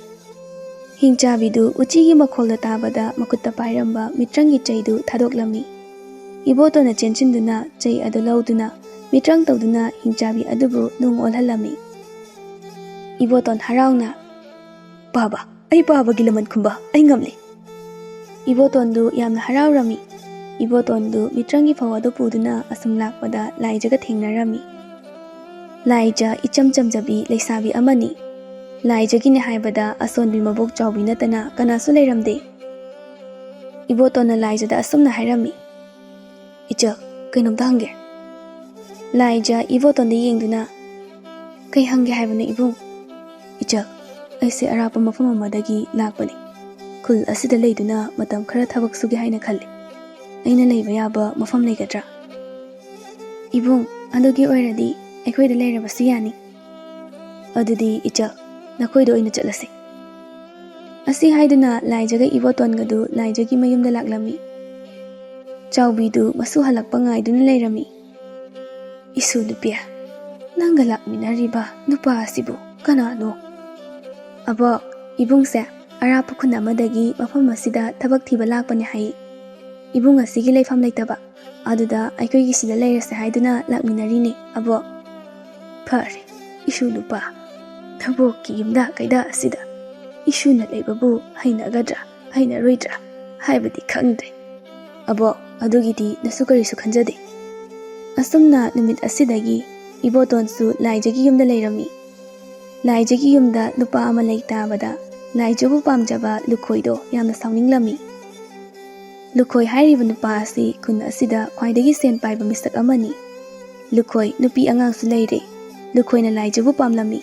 ꯍꯤꯡꯆꯥꯕꯤꯗꯨ ꯎꯆꯤꯒꯤ ꯃꯈꯣꯜꯗꯣ ꯇꯥꯕꯗ ꯃꯈꯨꯠꯇ ꯄꯥꯏꯔꯝꯕ ꯃꯤꯇ꯭ꯔꯪꯒꯤ ꯆꯩꯗꯨ ꯊꯥꯗꯣꯛꯂꯝꯃꯤ꯫ ꯏꯕꯣꯇꯣꯟꯅ ꯆꯦꯟꯁꯤꯟꯗꯨꯅ ꯆꯩ ꯑꯗꯨ ꯂꯧꯗꯨꯅ ꯃꯤꯇ꯭ꯔꯪ ꯇꯧꯗꯨꯅ ꯍꯤꯡꯆꯥꯕꯤ ꯑꯗꯨꯕꯨ ꯅꯨꯡ ꯑꯣꯜꯍꯜꯂꯝꯃꯤ꯫ ꯏꯕꯣꯇꯣꯟ ꯍꯔꯥꯎꯅ, "ꯄꯥꯕ, ꯑꯩ ꯄꯥꯕꯒꯤ ꯂꯃꯟ ꯈꯨꯝꯕ ꯑꯩ ꯉꯝꯂꯦ"꯫ ꯏꯕꯣꯇꯣꯟꯗꯨ ꯌꯥꯝꯅ ꯍꯔꯥꯎꯔꯝꯃꯤ꯫ ꯏꯕꯣꯇꯣꯟꯗꯨ ꯃꯤꯇ꯭ꯔꯪꯒꯤ ꯐꯧ ꯑꯗꯨ ꯄꯨꯗꯨꯅ ꯑꯁꯨꯝ ꯂꯥꯛꯄꯗ ꯂꯥꯏꯖꯒ ꯊꯦꯡꯅꯔꯝꯃꯤ꯫ ꯂꯥꯏꯖ ꯏꯆꯝ ꯆꯝꯖꯕꯤ ꯂꯩꯁꯥꯕꯤ ꯑꯃꯅꯤ꯫ ꯂꯥꯏꯖꯒꯤꯅꯦ ꯍꯥꯏꯕꯗ ꯑꯁꯣꯟꯕꯤ ꯃꯕꯣꯛ ꯆꯥꯎꯕꯤ ꯅꯠꯇꯅ ꯀꯅꯥꯁꯨ ꯂꯩꯔꯝꯗꯦ꯫ ꯏꯕꯣꯇꯣꯟꯅ ꯂꯥꯏꯖꯗ ꯑꯁꯨꯝꯅ ꯍꯥꯏꯔꯝꯃꯤ, "ꯏꯆꯜ, ꯀꯩꯅꯣꯝꯇ ꯍꯪꯒꯦ?" ꯂꯥꯏꯖ ꯏꯕꯣꯇꯣꯟꯗ ꯌꯦꯡꯗꯨꯅ, "ꯀꯩ ꯍꯪꯒꯦ ꯍꯥꯏꯕꯅꯣ ꯏꯕꯨꯡ?" "ꯏꯆꯜ, ꯑꯩꯁꯦ ꯑꯔꯥꯞꯄ ꯃꯐꯝ ꯑꯃꯗꯒꯤ ꯂꯥꯛꯄꯅꯤ꯫ ꯈꯨꯜ ꯑꯁꯤꯗ ꯂꯩꯗꯨꯅ ꯃꯇꯝ ꯈꯔ ꯊꯕꯛ ꯁꯨꯒꯦ ꯍꯥꯏꯅ ꯈꯜꯂꯤ꯫ ꯑꯩꯅ ꯂꯩꯕ ꯌꯥꯕ ꯃꯐꯝ ꯂꯩꯒꯗ꯭ꯔꯥ?" "ꯏꯕꯨꯡ, ꯑꯗꯨꯒꯤ ꯑꯣꯏꯔꯗꯤ ꯑꯩꯈꯣꯏꯗ ꯂꯩꯔꯕꯁꯨ ꯌꯥꯅꯤ꯫" "ꯑꯗꯨꯗꯤ ꯏꯆꯜ, ꯅꯈꯣꯏꯗ ꯑꯣꯏꯅ ꯆꯠꯂꯁꯤ꯫" ꯑꯁꯤ ꯍꯥꯏꯗꯨꯅ ꯂꯥꯏꯖꯒ ꯏꯕꯣꯇꯣꯟꯒꯗꯨ ꯂꯥꯏꯖꯒꯤ ꯃꯌꯨꯝꯗ ꯂꯥꯛꯂꯝꯃꯤ꯫ ꯆꯥꯎꯕꯤꯗꯨ ꯃꯁꯨ ꯍꯜꯂꯛꯄ ꯉꯥꯏꯗꯨꯅ ꯂꯩꯔꯝꯃꯤ꯫ "ꯏꯁꯨ ꯅꯨꯄꯤ, ꯅꯪꯒ ꯂꯥꯛꯃꯤꯟꯅꯔꯤꯕ ꯅꯨꯄꯥ ꯑꯁꯤꯕꯨ ꯀꯅꯥꯅꯣ?" "ꯑꯕꯣꯛ, ꯏꯕꯨꯡꯁꯦ ꯑꯔꯥꯞꯄ ꯈꯨꯟ ꯑꯃꯗꯒꯤ ꯃꯐꯝ ꯑꯁꯤꯗ ꯊꯕꯛ ꯊꯤꯕ ꯂꯥꯛꯄꯅꯦ ꯍꯥꯏ꯫ ꯏꯕꯨꯡ ꯑꯁꯤꯒꯤ ꯂꯩꯐꯝ ꯂꯩꯇꯕ, ꯑꯗꯨꯗ ꯑꯩꯈꯣꯏꯒꯤ ꯁꯤꯗ ꯂꯩꯔꯁꯦ ꯍꯥꯏꯗꯨꯅ ꯂꯥꯛꯃꯤꯟꯅꯔꯤꯅꯦ ꯑꯕꯣꯛ꯫" "ꯐꯔꯦ, ꯏꯁꯨ ꯅꯨꯄꯥ, ꯅꯕꯣꯛꯀꯤ ꯌꯨꯝꯗ ꯀꯩꯗ ꯑꯁꯤꯗ ꯏꯁꯨꯅ ꯂꯩꯕꯕꯨ ꯍꯩꯅꯒꯗ꯭ꯔꯥ ꯍꯩꯅꯔꯣꯏꯗ꯭ꯔꯥ ꯍꯥꯏꯕꯗꯤ ꯈꯪꯗ꯭ꯔꯦ꯫ ꯑꯕꯣꯛ, ꯑꯗꯨꯒꯤꯗꯤ ꯅꯁꯨ ꯀꯔꯤꯁꯨ ꯈꯟꯖꯗꯦ꯫" ꯑꯁꯨꯝꯅ ꯅꯨꯃꯤꯠ ꯑꯁꯤꯗꯒꯤ ꯏꯕꯣꯇꯣꯟꯁꯨ ꯂꯥꯏꯖꯒꯤ ꯌꯨꯝꯗ ꯂꯩꯔꯝꯃꯤ꯫ ꯂꯥꯏꯖꯒꯤ ꯌꯨꯝꯗ ꯅꯨꯄꯥ ꯑꯃ ꯂꯩ ꯇꯥꯕꯗ ꯂꯥꯏꯖꯕꯨ ꯄꯥꯝꯖꯕ ꯂꯨꯈꯣꯏꯗꯣ ꯌꯥꯝꯅ ꯁꯥꯎꯅꯤꯡꯂꯝꯃꯤ꯫ ꯂꯨꯈꯣꯏ ꯍꯥꯏꯔꯤꯕ ꯅꯨꯄꯥ ꯑꯁꯤ ꯈꯨꯟ ꯑꯁꯤꯗ ꯈ꯭ꯋꯥꯏꯗꯒꯤ ꯁꯦꯟ ꯄꯥꯏꯕ ꯃꯤꯁꯛ ꯑꯃꯅꯤ꯫ ꯂꯨꯈꯣꯏ ꯅꯨꯄꯤ ꯑꯉꯥꯡꯁꯨ ꯂꯩꯔꯦ꯫ ꯂꯨꯈꯣꯏꯅ ꯂꯥꯏꯖꯕꯨ ꯄꯥꯝꯂꯝꯃꯤ꯫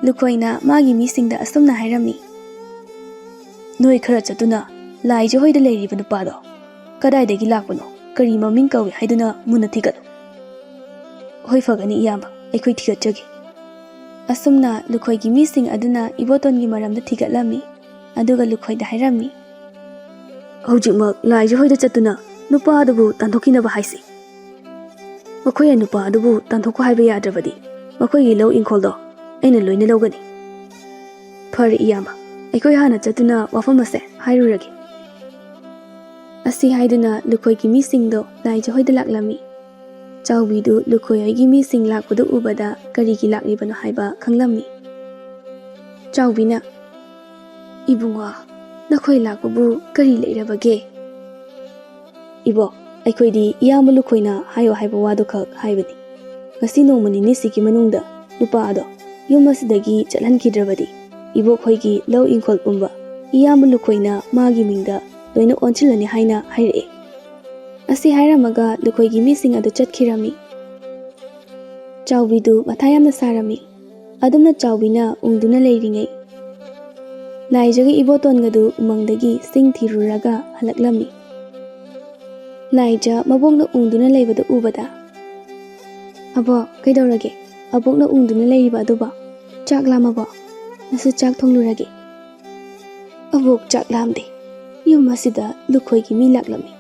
ꯂꯨꯈꯣꯏꯅ ꯃꯥꯒꯤ ꯃꯤꯁꯤꯡꯗ ꯑꯁꯨꯝꯅ ꯍꯥꯏꯔꯝꯃꯤ, "ꯅꯣꯏ ꯈꯔ ꯆꯠꯇꯨꯅ ꯂꯥꯏꯖ ꯍꯣꯏꯗ ꯂꯩꯔꯤꯕ ꯅꯨꯄꯥꯗꯣ ꯀꯗꯥꯏꯗꯒꯤ ꯂꯥꯛꯄꯅꯣ, ꯀꯔꯤ ꯃꯃꯤꯡ ꯀꯧꯏ ꯍꯥꯏꯗꯨꯅ ꯃꯨꯟꯅ ꯊꯤꯒꯠꯂꯨ꯫" "ꯍꯣꯏ, ꯐꯒꯅꯤ ꯏꯌꯥꯝꯕ, ꯑꯩꯈꯣꯏ ꯊꯤꯒꯠꯆꯒꯦ꯫" ꯑꯁꯨꯝꯅ ꯂꯨꯈꯣꯏꯒꯤ ꯃꯤꯁꯤꯡ ꯑꯗꯨꯅ ꯏꯕꯣꯇꯣꯟꯒꯤ ꯃꯔꯝꯗ ꯊꯤꯒꯠꯂꯝꯃꯤ꯫ ꯑꯗꯨꯒ ꯂꯨꯈꯣꯏꯗ ꯍꯥꯏꯔꯝꯃꯤ, "ꯍꯧꯖꯤꯛꯃꯛ ꯂꯥꯏꯖ ꯍꯣꯏꯗ ꯆꯠꯇꯨꯅ ꯅꯨꯄꯥ ꯑꯗꯨꯕꯨ ꯇꯥꯟꯊꯣꯛꯈꯤꯅꯕ ꯍꯥꯏꯁꯤ꯫ ꯃꯈꯣꯏꯅ ꯅꯨꯄꯥ ꯑꯗꯨꯕꯨ ꯇꯥꯟꯊꯣꯛꯈꯣ ꯍꯥꯏꯕ ꯌꯥꯗ꯭ꯔꯕꯗꯤ ꯃꯈꯣꯏꯒꯤ ꯂꯧ ꯏꯪꯈꯣꯜꯗꯣ ꯑꯩꯅ ꯂꯣꯏꯅ ꯂꯧꯒꯅꯤ꯫" "ꯐꯔꯦ ꯏꯌꯥꯝꯕ, ꯑꯩꯈꯣꯏ ꯍꯥꯟꯅ ꯆꯠꯇꯨꯅ ꯋꯥꯐꯝ ꯑꯁꯦ ꯍꯥꯏꯔꯨꯔꯒꯦ꯫" ꯑꯁꯤ ꯍꯥꯏꯗꯨꯅ ꯂꯨꯈꯣꯏꯒꯤ ꯃꯤꯁꯤꯡꯗꯣ ꯂꯥꯏꯖ ꯍꯣꯏꯗ ꯂꯥꯛꯂꯝꯃꯤ꯫ ꯆꯥꯎꯕꯤꯗꯨ ꯂꯨꯈꯣꯏ ꯍꯣꯏꯒꯤ ꯃꯤꯁꯤꯡ ꯂꯥꯛꯄꯗꯨ ꯎꯕꯗ ꯀꯔꯤꯒꯤ ꯂꯥꯛꯂꯤꯕꯅꯣ ꯍꯥꯏꯕ ꯈꯪꯂꯝꯃꯤ꯫ ꯆꯥꯎꯕꯤꯅ, "ꯏꯕꯨꯡꯉꯣ, ꯅꯈꯣꯏ ꯂꯥꯛꯄꯕꯨ ꯀꯔꯤ ꯂꯩꯔꯕꯒꯦ?" "ꯏꯕꯣ, ꯑꯩꯈꯣꯏꯗꯤ ꯏꯌꯥꯝꯕ ꯂꯨꯈꯣꯏꯅ ꯍꯥꯏꯌꯣ ꯍꯥꯏꯕ ꯋꯥꯗꯨ ꯈꯛ ꯍꯥꯏꯕꯅꯤ꯫" ꯉꯁꯤ ꯅꯣꯡꯃ ꯅꯤꯅꯤꯁꯤꯒꯤ ꯃꯅꯨꯡꯗ ꯅꯨꯄꯥ ꯑꯗꯣ ꯌꯨꯝ ꯑꯁꯤꯗꯒꯤ ꯆꯠꯍꯟꯈꯤꯗ꯭ꯔꯕꯗꯤ ꯏꯕꯣꯛ ꯍꯣꯏꯒꯤ ꯂꯧ ꯏꯪꯈꯣꯜ ꯄꯨꯝꯕ ꯏꯌꯥꯝꯕ ꯂꯨꯈꯣꯏꯅ ꯃꯥꯒꯤ ꯃꯤꯡꯗ ꯂꯣꯏꯅ ꯑꯣꯟꯁꯤꯜꯂꯅꯤ ꯍꯥꯏꯅ ꯍꯥꯏꯔꯛꯑꯦ꯫ ꯑꯁꯤ ꯍꯥꯏꯔꯝꯃꯒ ꯂꯨꯈꯣꯏꯒꯤ ꯃꯤꯁꯤꯡ ꯑꯗꯨ ꯆꯠꯈꯤꯔꯝꯃꯤ꯫ ꯆꯥꯎꯕꯤꯗꯨ ꯃꯊꯥ ꯌꯥꯝꯅ ꯁꯥꯔꯝꯃꯤ꯫ ꯑꯗꯨꯝꯅ ꯆꯥꯎꯕꯤꯅ ꯎꯪꯗꯨꯅ ꯂꯩꯔꯤꯉꯩ ꯂꯥꯏꯖꯒ ꯏꯕꯣꯇꯣꯟꯒꯗꯨ ꯎꯃꯪꯗꯒꯤ ꯁꯤꯡ ꯊꯤꯔꯨꯔꯒ ꯍꯜꯂꯛꯂꯝꯃꯤ꯫ ꯂꯥꯏꯖ ꯃꯕꯣꯛꯅ ꯎꯪꯗꯨꯅ ꯂꯩꯕꯗꯨ ꯎꯕꯗ, "ꯑꯕꯣꯛ, ꯀꯩꯗꯧꯔꯒꯦ? ꯑꯕꯣꯛꯅ ꯎꯪꯗꯨꯅ ꯂꯩꯔꯤꯕ ꯑꯗꯨꯕꯣ? ꯆꯥꯛ ꯂꯥꯝꯃꯕꯣ? ꯅꯁꯨ ꯆꯥꯛ ꯊꯣꯡꯂꯨꯔꯒꯦ?" "ꯑꯕꯣꯛ, ꯆꯥꯛ ꯂꯥꯝꯗꯦ꯫ ꯌꯨꯝ ꯑꯁꯤꯗ ꯂꯨꯈꯣꯏꯒꯤ ꯃꯤ ꯂꯥꯛꯂꯝꯃꯤ꯫"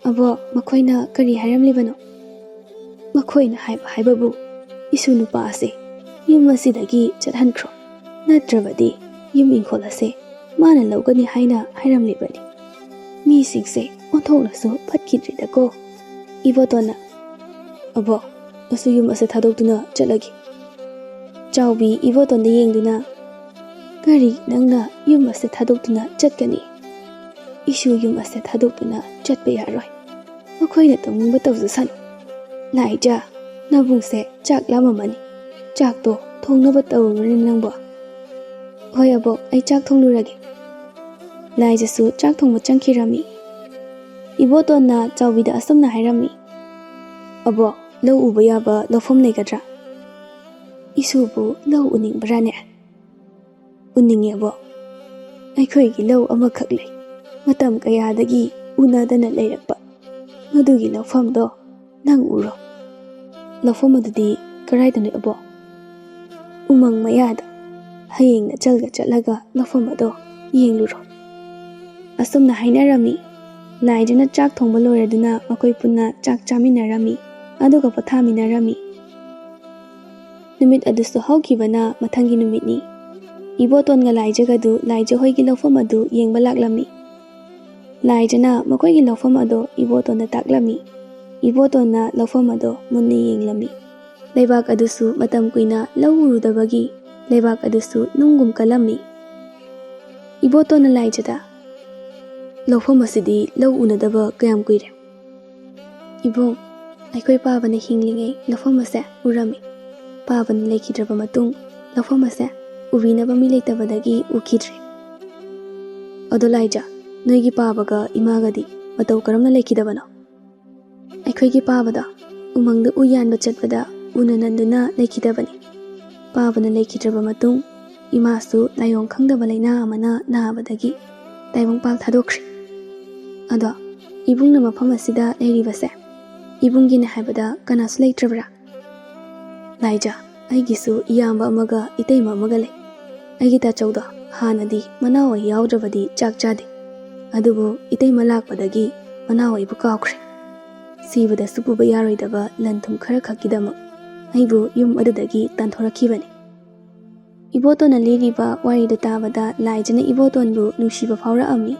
"ꯑꯕꯣꯛ, ꯃꯈꯣꯏꯅ ꯀꯔꯤ ꯍꯥꯏꯔꯝꯂꯤꯕꯅꯣ?" "ꯃꯈꯣꯏꯅ ꯍꯥꯏꯕ ꯍꯥꯏꯕꯕꯨ, ꯏꯁꯨ ꯅꯨꯄꯥ ꯑꯁꯦ ꯌꯨꯝ ꯑꯁꯤꯗꯒꯤ ꯆꯠꯍꯟꯈ꯭ꯔꯣ, ꯅꯠꯇ꯭ꯔꯕꯗꯤ ꯌꯨꯝ ꯏꯪꯈꯣꯜ ꯑꯁꯦ ꯃꯥꯅ ꯂꯧꯒꯅꯤ ꯍꯥꯏꯅ ꯍꯥꯏꯔꯝꯂꯤꯕꯅꯤ꯫ ꯃꯤꯁꯤꯡꯁꯦ ꯑꯣꯟꯊꯣꯛꯅꯁꯨ ꯐꯠꯈꯤꯗ꯭ꯔꯦꯗꯀꯣ꯫" ꯏꯕꯣꯇꯣꯟꯅ, "ꯑꯕꯣꯛ, ꯑꯁꯨ ꯌꯨꯝ ꯑꯁꯦ ꯊꯥꯗꯣꯛꯇꯨꯅ ꯆꯠꯂꯒꯦ꯫" ꯆꯥꯎꯕꯤ ꯏꯕꯣꯇꯣꯟꯗ ꯌꯦꯡꯗꯨꯅ, "ꯀꯔꯤ ꯅꯪꯅ ꯌꯨꯝ ꯑꯁꯦ ꯊꯥꯗꯣꯛꯇꯨꯅ ꯆꯠꯀꯅꯤ? ꯏꯁꯨ ꯌꯨꯝ ꯑꯁꯦ ꯊꯥꯗꯣꯛꯇꯨꯅ ꯆꯠꯄ ꯌꯥꯔꯣꯏ꯫ ꯃꯈꯣꯏꯅ ꯇꯧꯅꯤꯡꯕ ꯇꯧꯖꯁꯅꯨ꯫ ꯂꯥꯏꯖ, ꯅꯕꯨꯡꯁꯦ ꯆꯥꯛ ꯂꯥꯝꯃꯝꯃꯅꯤ꯫ ꯆꯥꯛꯇꯣ ꯊꯣꯡꯅꯕ ꯇꯧꯔꯨꯔꯅꯤ ꯅꯪꯕꯣ꯫" "ꯍꯣꯏ ꯑꯕꯣꯛ, ꯑꯩ ꯆꯥꯛ ꯊꯣꯡꯂꯨꯔꯒꯦ꯫" ꯂꯥꯏꯖꯁꯨ ꯆꯥꯛ ꯊꯣꯡꯕ ꯆꯪꯈꯤꯔꯝꯃꯤ꯫ ꯏꯕꯣꯇꯣꯟꯅ ꯆꯥꯎꯕꯤꯗ ꯑꯁꯨꯝꯅ ꯍꯥꯏꯔꯝꯃꯤ, "ꯑꯕꯣꯛ, ꯂꯧ ꯎꯕ ꯌꯥꯕ ꯂꯧꯐꯝ ꯂꯩꯒꯗ꯭ꯔꯥ?" "ꯏꯁꯨꯕꯨ ꯂꯧ ꯎꯅꯤꯡꯕ꯭ꯔꯥꯅꯦ?" "ꯎꯅꯤꯡꯉꯦ ꯑꯕꯣꯛ꯫ ꯑꯩꯈꯣꯏꯒꯤ ꯂꯧ ꯑꯃꯈꯛ ꯂꯩ꯫ ꯃꯇꯝ ꯀꯌꯥꯗꯒꯤ ꯎꯅꯗꯅ ꯂꯩꯔꯛꯄ꯫ ꯃꯗꯨꯒꯤ ꯂꯧꯐꯝꯗꯣ ꯅꯪ ꯎꯔꯣ꯫" "ꯂꯧꯐꯝ ꯑꯗꯨꯗꯤ ꯀꯗꯥꯏꯗꯅꯣ ꯑꯕꯣꯛ?" "ꯎꯃꯪ ꯃꯌꯥꯗ꯫ ꯍꯌꯦꯡ ꯅꯆꯜꯒ ꯆꯠꯂꯒ ꯂꯧꯐꯝ ꯑꯗꯣ ꯌꯦꯡꯂꯨꯔꯣ꯫" ꯑꯁꯨꯝꯅ ꯍꯥꯏꯅꯔꯝꯃꯤ꯫ ꯂꯥꯏꯖꯅ ꯆꯥꯛ ꯊꯣꯡꯕ ꯂꯣꯏꯔꯗꯨꯅ ꯃꯈꯣꯏ ꯄꯨꯟꯅ ꯆꯥꯛ ꯆꯥꯃꯤꯟꯅꯔꯝꯃꯤ, ꯑꯗꯨꯒ ꯄꯣꯊꯥꯃꯤꯟꯅꯔꯝꯃꯤ꯫ ꯅꯨꯃꯤꯠ ꯑꯗꯨꯁꯨ ꯍꯧꯈꯤꯕꯅ ꯃꯊꯪꯒꯤ ꯅꯨꯃꯤꯠꯅꯤ꯫ ꯏꯕꯣꯇꯣꯟꯒ ꯂꯥꯏꯖꯒꯗꯨ ꯂꯥꯏꯖ ꯍꯣꯏꯒꯤ ꯂꯧꯐꯝ ꯑꯗꯨ ꯌꯦꯡꯕ ꯂꯥꯛꯂꯝꯃꯤ꯫ ꯂꯥꯏꯖꯅ ꯃꯈꯣꯏꯒꯤ ꯂꯧꯐꯝ ꯑꯗꯣ ꯏꯕꯣꯇꯣꯟꯗ ꯇꯥꯛꯂꯝꯃꯤ꯫ ꯏꯕꯣꯇꯣꯟꯅ ꯂꯧꯐꯝ ꯑꯗꯣ ꯃꯨꯟꯅ ꯌꯦꯡꯂꯝꯃꯤ꯫ ꯂꯩꯕꯥꯛ ꯑꯗꯨꯁꯨ ꯃꯇꯝ ꯀꯨꯏꯅ ꯂꯧ ꯎꯔꯨꯗꯕꯒꯤ ꯂꯩꯕꯥꯛ ꯑꯗꯨꯁꯨ ꯅꯨꯡꯒꯨꯝ ꯀꯜꯂꯝꯃꯤ꯫ ꯏꯕꯣꯇꯣꯟꯅ ꯂꯥꯏꯖꯗ, "ꯂꯧꯐꯝ ꯑꯁꯤꯗꯤ ꯂꯧ ꯎꯅꯗꯕ ꯀꯌꯥꯝ ꯀꯨꯏꯔꯦ?" "ꯏꯕꯨꯡ, ꯑꯩꯈꯣꯏ ꯄꯥꯕꯅ ꯍꯤꯡꯂꯤꯉꯩ ꯂꯧꯐꯝ ꯑꯁꯦ ꯎꯔꯝꯃꯤ꯫ ꯄꯥꯕꯅ ꯂꯩꯈꯤꯗ꯭ꯔꯕ ꯃꯇꯨꯡ ꯂꯧꯐꯝ ꯑꯁꯦ ꯎꯕꯤꯅꯕ ꯃꯤ ꯂꯩꯇꯕꯗꯒꯤ ꯎꯈꯤꯗ꯭ꯔꯦ꯫ ꯑꯗꯣ ꯂꯥꯏꯖ, ꯅꯣꯏꯒꯤ ꯄꯥꯕꯒ ꯏꯃꯥꯒꯗꯤ ꯃꯇꯧ ꯀꯔꯝꯅ ꯂꯩꯈꯤꯗꯕꯅꯣ? ꯑꯩꯈꯣꯏꯒꯤ ꯄꯥꯕꯗꯣ ꯎꯃꯪꯗ ꯎ ꯌꯥꯟꯕ ꯆꯠꯄꯗ ꯎꯅ ꯅꯟꯗꯨꯅ ꯂꯩꯈꯤꯗꯕꯅꯤ꯫ ꯄꯥꯕꯅ ꯂꯩꯈꯤꯗ꯭ꯔꯕ ꯃꯇꯨꯡ ꯏꯃꯥꯁꯨ ꯂꯥꯏꯑꯣꯡ ꯈꯪꯗꯕ ꯂꯩꯅꯥ ꯑꯃꯅ ꯅꯥꯕꯗꯒꯤ ꯇꯥꯏꯕꯪꯄꯥꯜ ꯊꯥꯗꯣꯛꯈ꯭ꯔꯦ꯫ ꯑꯗꯣ ꯏꯕꯨꯡꯅ ꯃꯐꯝ ꯑꯁꯤꯗ ꯂꯩꯔꯤꯕꯁꯦ ꯏꯕꯨꯡꯒꯤꯅꯦ ꯍꯥꯏꯕꯗ ꯀꯅꯥꯁꯨ ꯂꯩꯇ꯭ꯔꯕ꯭ꯔꯥ? ꯂꯥꯏꯖ, ꯑꯩꯒꯤꯁꯨ ꯏꯌꯥꯝꯕ ꯑꯃꯒ ꯏꯇꯩꯃ ꯑꯃꯒ ꯂꯩ꯫ ꯑꯩꯒꯤ ꯇꯥꯆꯧꯗꯣ ꯍꯥꯟꯅꯗꯤ ꯃꯅꯥꯎ ꯑꯣꯏ ꯌꯥꯎꯗ꯭ꯔꯕꯗꯤ ꯆꯥꯛ ꯆꯥꯗꯦ꯫ ꯑꯗꯨꯕꯨ ꯏꯇꯩꯃ ꯂꯥꯛꯄꯗꯒꯤ ꯃꯅꯥꯎ ꯑꯩꯕꯨ ꯀꯥꯎꯈ꯭ꯔꯦ꯫ ꯁꯤꯕꯗꯁꯨ ꯄꯨꯕ ꯌꯥꯔꯣꯏꯗꯕ ꯂꯟ ꯊꯨꯝ ꯈꯔ ꯈꯛꯀꯤꯗꯃꯛ ꯑꯩꯕꯨ ꯌꯨꯝ ꯑꯗꯨꯗꯒꯤ ꯇꯥꯟꯊꯣꯔꯛꯈꯤꯕꯅꯤ꯫ ꯏꯕꯣꯇꯣꯟꯅ ꯂꯤꯔꯤꯕ ꯋꯥꯔꯤꯗꯨ ꯇꯥꯕꯗ ꯂꯥꯏꯖꯅ ꯏꯕꯣꯇꯣꯟꯕꯨ ꯅꯨꯡꯁꯤꯕ ꯐꯥꯎꯔꯛꯑꯝꯃꯤ꯫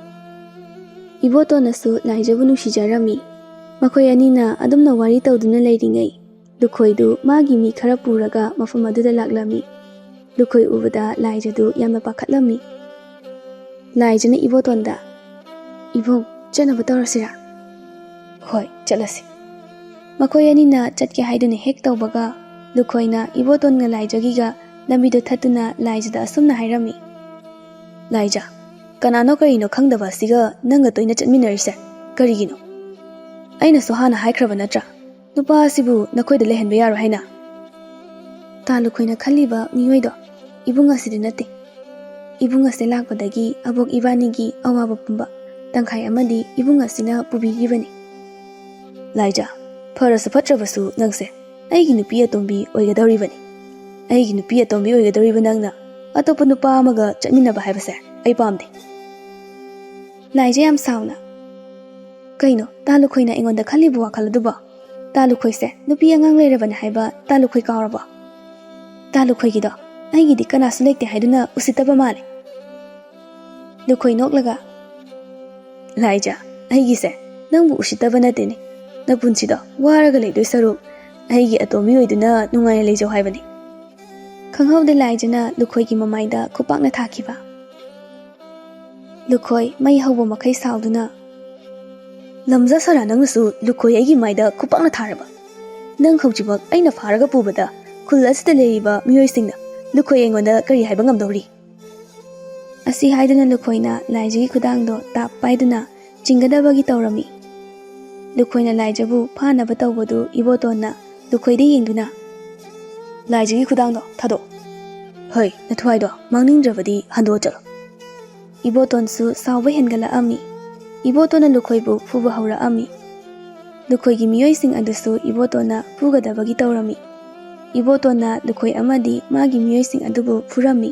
ꯏꯕꯣꯇꯣꯟꯅꯁꯨ ꯂꯥꯏꯖꯕꯨ ꯅꯨꯡꯁꯤꯖꯔꯝꯃꯤ꯫ ꯃꯈꯣꯏ ꯑꯅꯤꯅ ꯑꯗꯨꯝꯅ ꯋꯥꯔꯤ ꯇꯧꯗꯨꯅ ꯂꯩꯔꯤꯉꯩ ꯂꯨꯈꯣꯏꯗꯨ ꯃꯥꯒꯤ ꯃꯤ ꯈꯔ ꯄꯨꯔꯒ ꯃꯐꯝ ꯑꯗꯨꯗ ꯂꯥꯛꯂꯝꯃꯤ꯫ ꯂꯨꯈꯣꯏ ꯎꯕꯗ ꯂꯥꯏꯖꯗꯨ ꯌꯥꯝꯅ ꯄꯥꯈꯠꯂꯝꯃꯤ꯫ ꯂꯥꯏꯖꯅ ꯏꯕꯣꯇꯣꯟꯗ, "ꯏꯕꯨꯡ, ꯆꯠꯅꯕ ꯇꯧꯔꯁꯤꯔꯥ?" "ꯍꯣꯏ, ꯆꯠꯂꯁꯤ꯫" ꯃꯈꯣꯏ ꯑꯅꯤꯅ ꯆꯠꯀꯦ ꯍꯥꯏꯗꯨꯅ ꯍꯦꯛ ꯇꯧꯕꯒ ꯂꯨꯈꯣꯏꯅ ꯏꯕꯣꯇꯣꯟꯒ ꯂꯥꯏꯖꯒꯤꯒ ꯂꯝꯕꯤꯗ ꯊꯠꯇꯨꯅ ꯂꯥꯏꯖꯗ ꯑꯁꯨꯝꯅ ꯍꯥꯏꯔꯝꯃꯤ, "ꯂꯥꯏꯖ, ꯀꯅꯥꯅꯣ ꯀꯔꯤꯅꯣ ꯈꯪꯗꯕ ꯑꯁꯤꯒ ꯅꯪꯒ ꯇꯣꯏꯅ ꯆꯠꯃꯤꯟꯅꯔꯤꯁꯦ ꯀꯔꯤꯒꯤꯅꯣ? ꯑꯩꯅꯁꯨ ꯍꯥꯟꯅ ꯍꯥꯏꯈ꯭ꯔꯕ ꯅꯠꯇ꯭ꯔꯥ? ꯅꯨꯄꯥ ꯑꯁꯤꯕꯨ ꯅꯈꯣꯏꯗ ꯂꯩꯍꯟꯕ ꯌꯥꯔꯣꯏ ꯍꯥꯏꯅ?" ꯇꯥ ꯂꯨꯈꯣꯏꯅ ꯈꯜꯂꯤꯕ ꯃꯤꯑꯣꯏꯗꯣ ꯏꯕꯨꯡ ꯑꯁꯤꯗꯤ ꯅꯠꯇꯦ꯫ ꯏꯕꯨꯡ ꯑꯁꯤ ꯂꯥꯛꯄꯗꯒꯤ ꯑꯕꯣꯛ ꯏꯕꯥꯅꯤꯒꯤ ꯑꯋꯥꯕ ꯄꯨꯝꯕ ꯇꯪꯈꯥꯏ ꯑꯃꯗꯤ ꯏꯕꯨꯡ ꯑꯁꯤꯅ ꯄꯨꯕꯤꯔꯤꯕꯅꯤ꯫ "ꯂꯥꯏꯖ, ꯐꯔꯁꯨ ꯐꯠꯇ꯭ꯔꯕꯁꯨ ꯅꯪꯁꯦ ꯑꯩꯒꯤ ꯅꯨꯄꯤ ꯑꯇꯣꯝꯕꯤ ꯑꯣꯏꯒꯗꯧꯔꯤꯕꯅꯤ꯫ ꯑꯩꯒꯤ ꯅꯨꯄꯤ ꯑꯇꯣꯝꯕꯤ ꯑꯣꯏꯒꯗꯧꯔꯤꯕ ꯅꯪꯅ ꯑꯇꯣꯞꯄ ꯅꯨꯄꯥ ꯑꯃꯒ ꯆꯠꯃꯤꯟꯅꯕ ꯍꯥꯏꯕꯁꯦ ꯑꯩ ꯄꯥꯝꯗꯦ꯫" ꯂꯥꯏꯖ ꯌꯥꯝ ꯁꯥꯎꯅ, "ꯀꯩꯅꯣ ꯇꯥ ꯂꯨꯈꯣꯏꯅ ꯑꯩꯉꯣꯟꯗ ꯈꯜꯂꯤꯕ ꯋꯥꯈꯜ ꯑꯗꯨꯕꯣ? ꯇꯥ ꯂꯨꯈꯣꯏꯁꯦ ꯅꯨꯄꯤ ꯑꯉꯥꯡ ꯂꯩꯔꯕꯅꯦ ꯍꯥꯏꯕ ꯇꯥ ꯂꯨꯈꯣꯏ ꯀꯥꯎꯔꯕꯣ? ꯇꯥ ꯂꯨꯈꯣꯏꯒꯤꯗꯣ ꯑꯩꯒꯤꯗꯤ ꯀꯅꯥꯁꯨ ꯂꯩꯇꯦ ꯍꯥꯏꯗꯨꯅ ꯎꯁꯤꯠꯇꯕ ꯃꯥꯜꯂꯦ꯫" ꯂꯨꯈꯣꯏ ꯅꯣꯛꯂꯒ, "ꯂꯥꯏꯖ, ꯑꯩꯒꯤꯁꯦ ꯅꯪꯕꯨ ꯎꯁꯤꯠꯇꯕ ꯅꯠꯇꯦꯅꯦ꯫ ꯅꯄꯨꯟꯁꯤꯗꯣ ꯋꯥꯔꯒ ꯂꯩꯗꯣꯏ ꯁꯔꯨꯛ ꯑꯩꯒꯤ ꯑꯇꯣꯝꯕꯤ ꯑꯣꯏꯗꯨꯅ ꯅꯨꯡꯉꯥꯏꯅ ꯂꯩꯖꯧ ꯍꯥꯏꯕꯅꯤ꯫" ꯈꯪꯍꯧꯗꯦ ꯂꯥꯏꯖꯅ ꯂꯨꯈꯣꯏꯒꯤ ꯃꯃꯥꯏꯗ ꯈꯨꯄꯥꯛꯅ ꯊꯥꯈꯤꯕ꯫ ꯂꯨꯈꯣꯏ ꯃꯩ ꯍꯧꯕ ꯃꯈꯩ ꯁꯥꯎꯗꯨꯅ, ꯂꯝꯖꯥ ꯁꯔꯥ, ꯅꯪꯅꯁꯨ ꯂꯨꯈꯣꯏ ꯑꯩꯒꯤ ꯃꯥꯏꯗ ꯈꯨꯄꯥꯛꯅ ꯊꯥꯔꯕ? ꯅꯪ ꯍꯧꯖꯤꯛꯃꯛ ꯑꯩꯅ ꯐꯥꯔꯒ ꯄꯨꯕꯗ ꯈꯨꯜ ꯑꯁꯤꯗ ꯂꯩꯔꯤꯕ ꯃꯤꯑꯣꯏꯁꯤꯡꯅ ꯂꯨꯈꯣꯏ ꯑꯩꯉꯣꯟꯗ ꯀꯔꯤ ꯍꯥꯏꯕ ꯉꯝꯗꯧꯔꯤ? ꯑꯁꯤ ꯍꯥꯏꯗꯨꯅ ꯂꯨꯈꯣꯏꯅ ꯂꯥꯏꯖꯒꯤ ꯈꯨꯗꯥꯡꯗꯣ ꯇꯥꯞ ꯄꯥꯏꯗꯨꯅ ꯆꯤꯡꯒꯗꯕꯒꯤ ꯇꯧꯔꯝꯃꯤ꯫ ꯂꯨꯈꯣꯏꯅ ꯂꯥꯏꯖꯕꯨ ꯐꯥꯅꯕ ꯇꯧꯕꯗꯨ ꯏꯕꯣꯇꯣꯟꯅ ꯂꯨꯈꯣꯏꯗ ꯌꯦꯡꯗꯨꯅ, "ꯂꯥꯏꯖꯒꯤ ꯈꯨꯗꯥꯡꯗꯣ ꯊꯥꯗꯣꯛ꯫ ꯍꯣꯏ, ꯅꯊ꯭ꯋꯥꯏꯗꯣ ꯃꯥꯡꯅꯤꯡꯗ꯭ꯔꯕꯗꯤ ꯍꯟꯗꯣꯛꯑ ꯆꯠꯂꯣ꯫" ꯏꯕꯣꯇꯣꯟꯁꯨ ꯁꯥꯎꯕ ꯍꯦꯟꯒꯠꯂꯛꯑꯝꯃꯤ꯫ ꯏꯕꯣꯇꯣꯟꯅ ꯂꯨꯈꯣꯏꯕꯨ ꯐꯨꯕ ꯍꯧꯔꯛꯑꯝꯃꯤ꯫ ꯂꯨꯈꯣꯏꯒꯤ ꯃꯤꯑꯣꯏꯁꯤꯡ ꯑꯗꯨꯁꯨ ꯏꯕꯣꯇꯣꯟꯅ ꯐꯨꯒꯗꯕꯒꯤ ꯇꯧꯔꯝꯃꯤ꯫ ꯏꯕꯣꯇꯣꯟꯅ ꯂꯨꯈꯣꯏ ꯑꯃꯗꯤ ꯃꯥꯒꯤ ꯃꯤꯑꯣꯏꯁꯤꯡ ꯑꯗꯨꯕꯨ ꯐꯨꯔꯝꯃꯤ꯫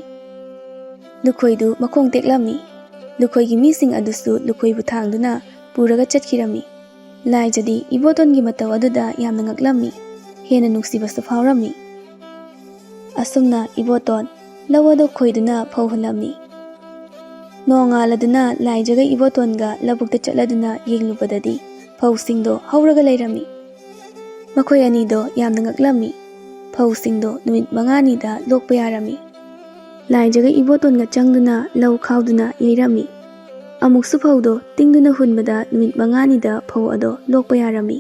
ꯂꯨꯈꯣꯏꯗꯨ ꯃꯈꯣꯡ ꯇꯦꯛꯂꯝꯃꯤ꯫ ꯂꯨꯈꯣꯏꯒꯤ ꯃꯤꯁꯤꯡ ꯑꯗꯨꯁꯨ ꯂꯨꯈꯣꯏꯕꯨ ꯊꯥꯡꯗꯨꯅ ꯄꯨꯔꯒ ꯆꯠꯈꯤꯔꯝꯃꯤ꯫ ꯂꯥꯏꯖꯗꯤ ꯏꯕꯣꯇꯣꯟꯒꯤ ꯃꯇꯧ ꯑꯗꯨꯗ ꯌꯥꯝꯅ ꯉꯛꯂꯝꯃꯤ, ꯍꯦꯟꯅ ꯅꯨꯡꯁꯤꯕꯁꯨ ꯐꯥꯎꯔꯝꯃꯤ꯫ ꯑꯁꯨꯝꯅ ꯏꯕꯣꯇꯣꯟ ꯂꯧ ꯑꯗꯨ ꯈꯣꯏꯗꯨꯅ ꯐꯧ ꯍꯨꯜꯂꯝꯃꯤ꯫ ꯅꯣꯡꯉꯥꯜꯂꯗꯨꯅ ꯂꯥꯏꯖꯒ ꯏꯕꯣꯇꯣꯟꯒ ꯂꯧꯕꯨꯛꯇ ꯆꯠꯂꯗꯨꯅ ꯌꯦꯡꯂꯨꯕꯗꯗꯤ ꯐꯧꯁꯤꯡꯗꯣ ꯍꯧꯔꯒ ꯂꯩꯔꯝꯃꯤ꯫ ꯃꯈꯣꯏ ꯑꯅꯤꯗꯣ ꯌꯥꯝꯅ ꯉꯛꯂꯝꯃꯤ꯫ ꯐꯧꯁꯤꯡꯗꯣ ꯅꯨꯃꯤꯠ ꯃꯉꯥꯅꯤꯗ ꯂꯣꯛꯄ ꯌꯥꯔꯝꯃꯤ꯫ ꯂꯥꯏꯖꯒ ꯏꯕꯣꯇꯣꯟꯒ ꯆꯪꯗꯨꯅ ꯂꯧ ꯈꯥꯎꯗꯨꯅ ꯌꯩꯔꯝꯃꯤ꯫ ꯑꯃꯨꯛꯁꯨ ꯐꯧꯗꯣ ꯇꯤꯡꯗꯨꯅ ꯍꯨꯟꯕꯗ ꯅꯨꯃꯤꯠ ꯃꯉꯥꯅꯤꯗ ꯐꯧ ꯑꯗꯣ ꯂꯣꯛꯄ ꯌꯥꯔꯝꯃꯤ꯫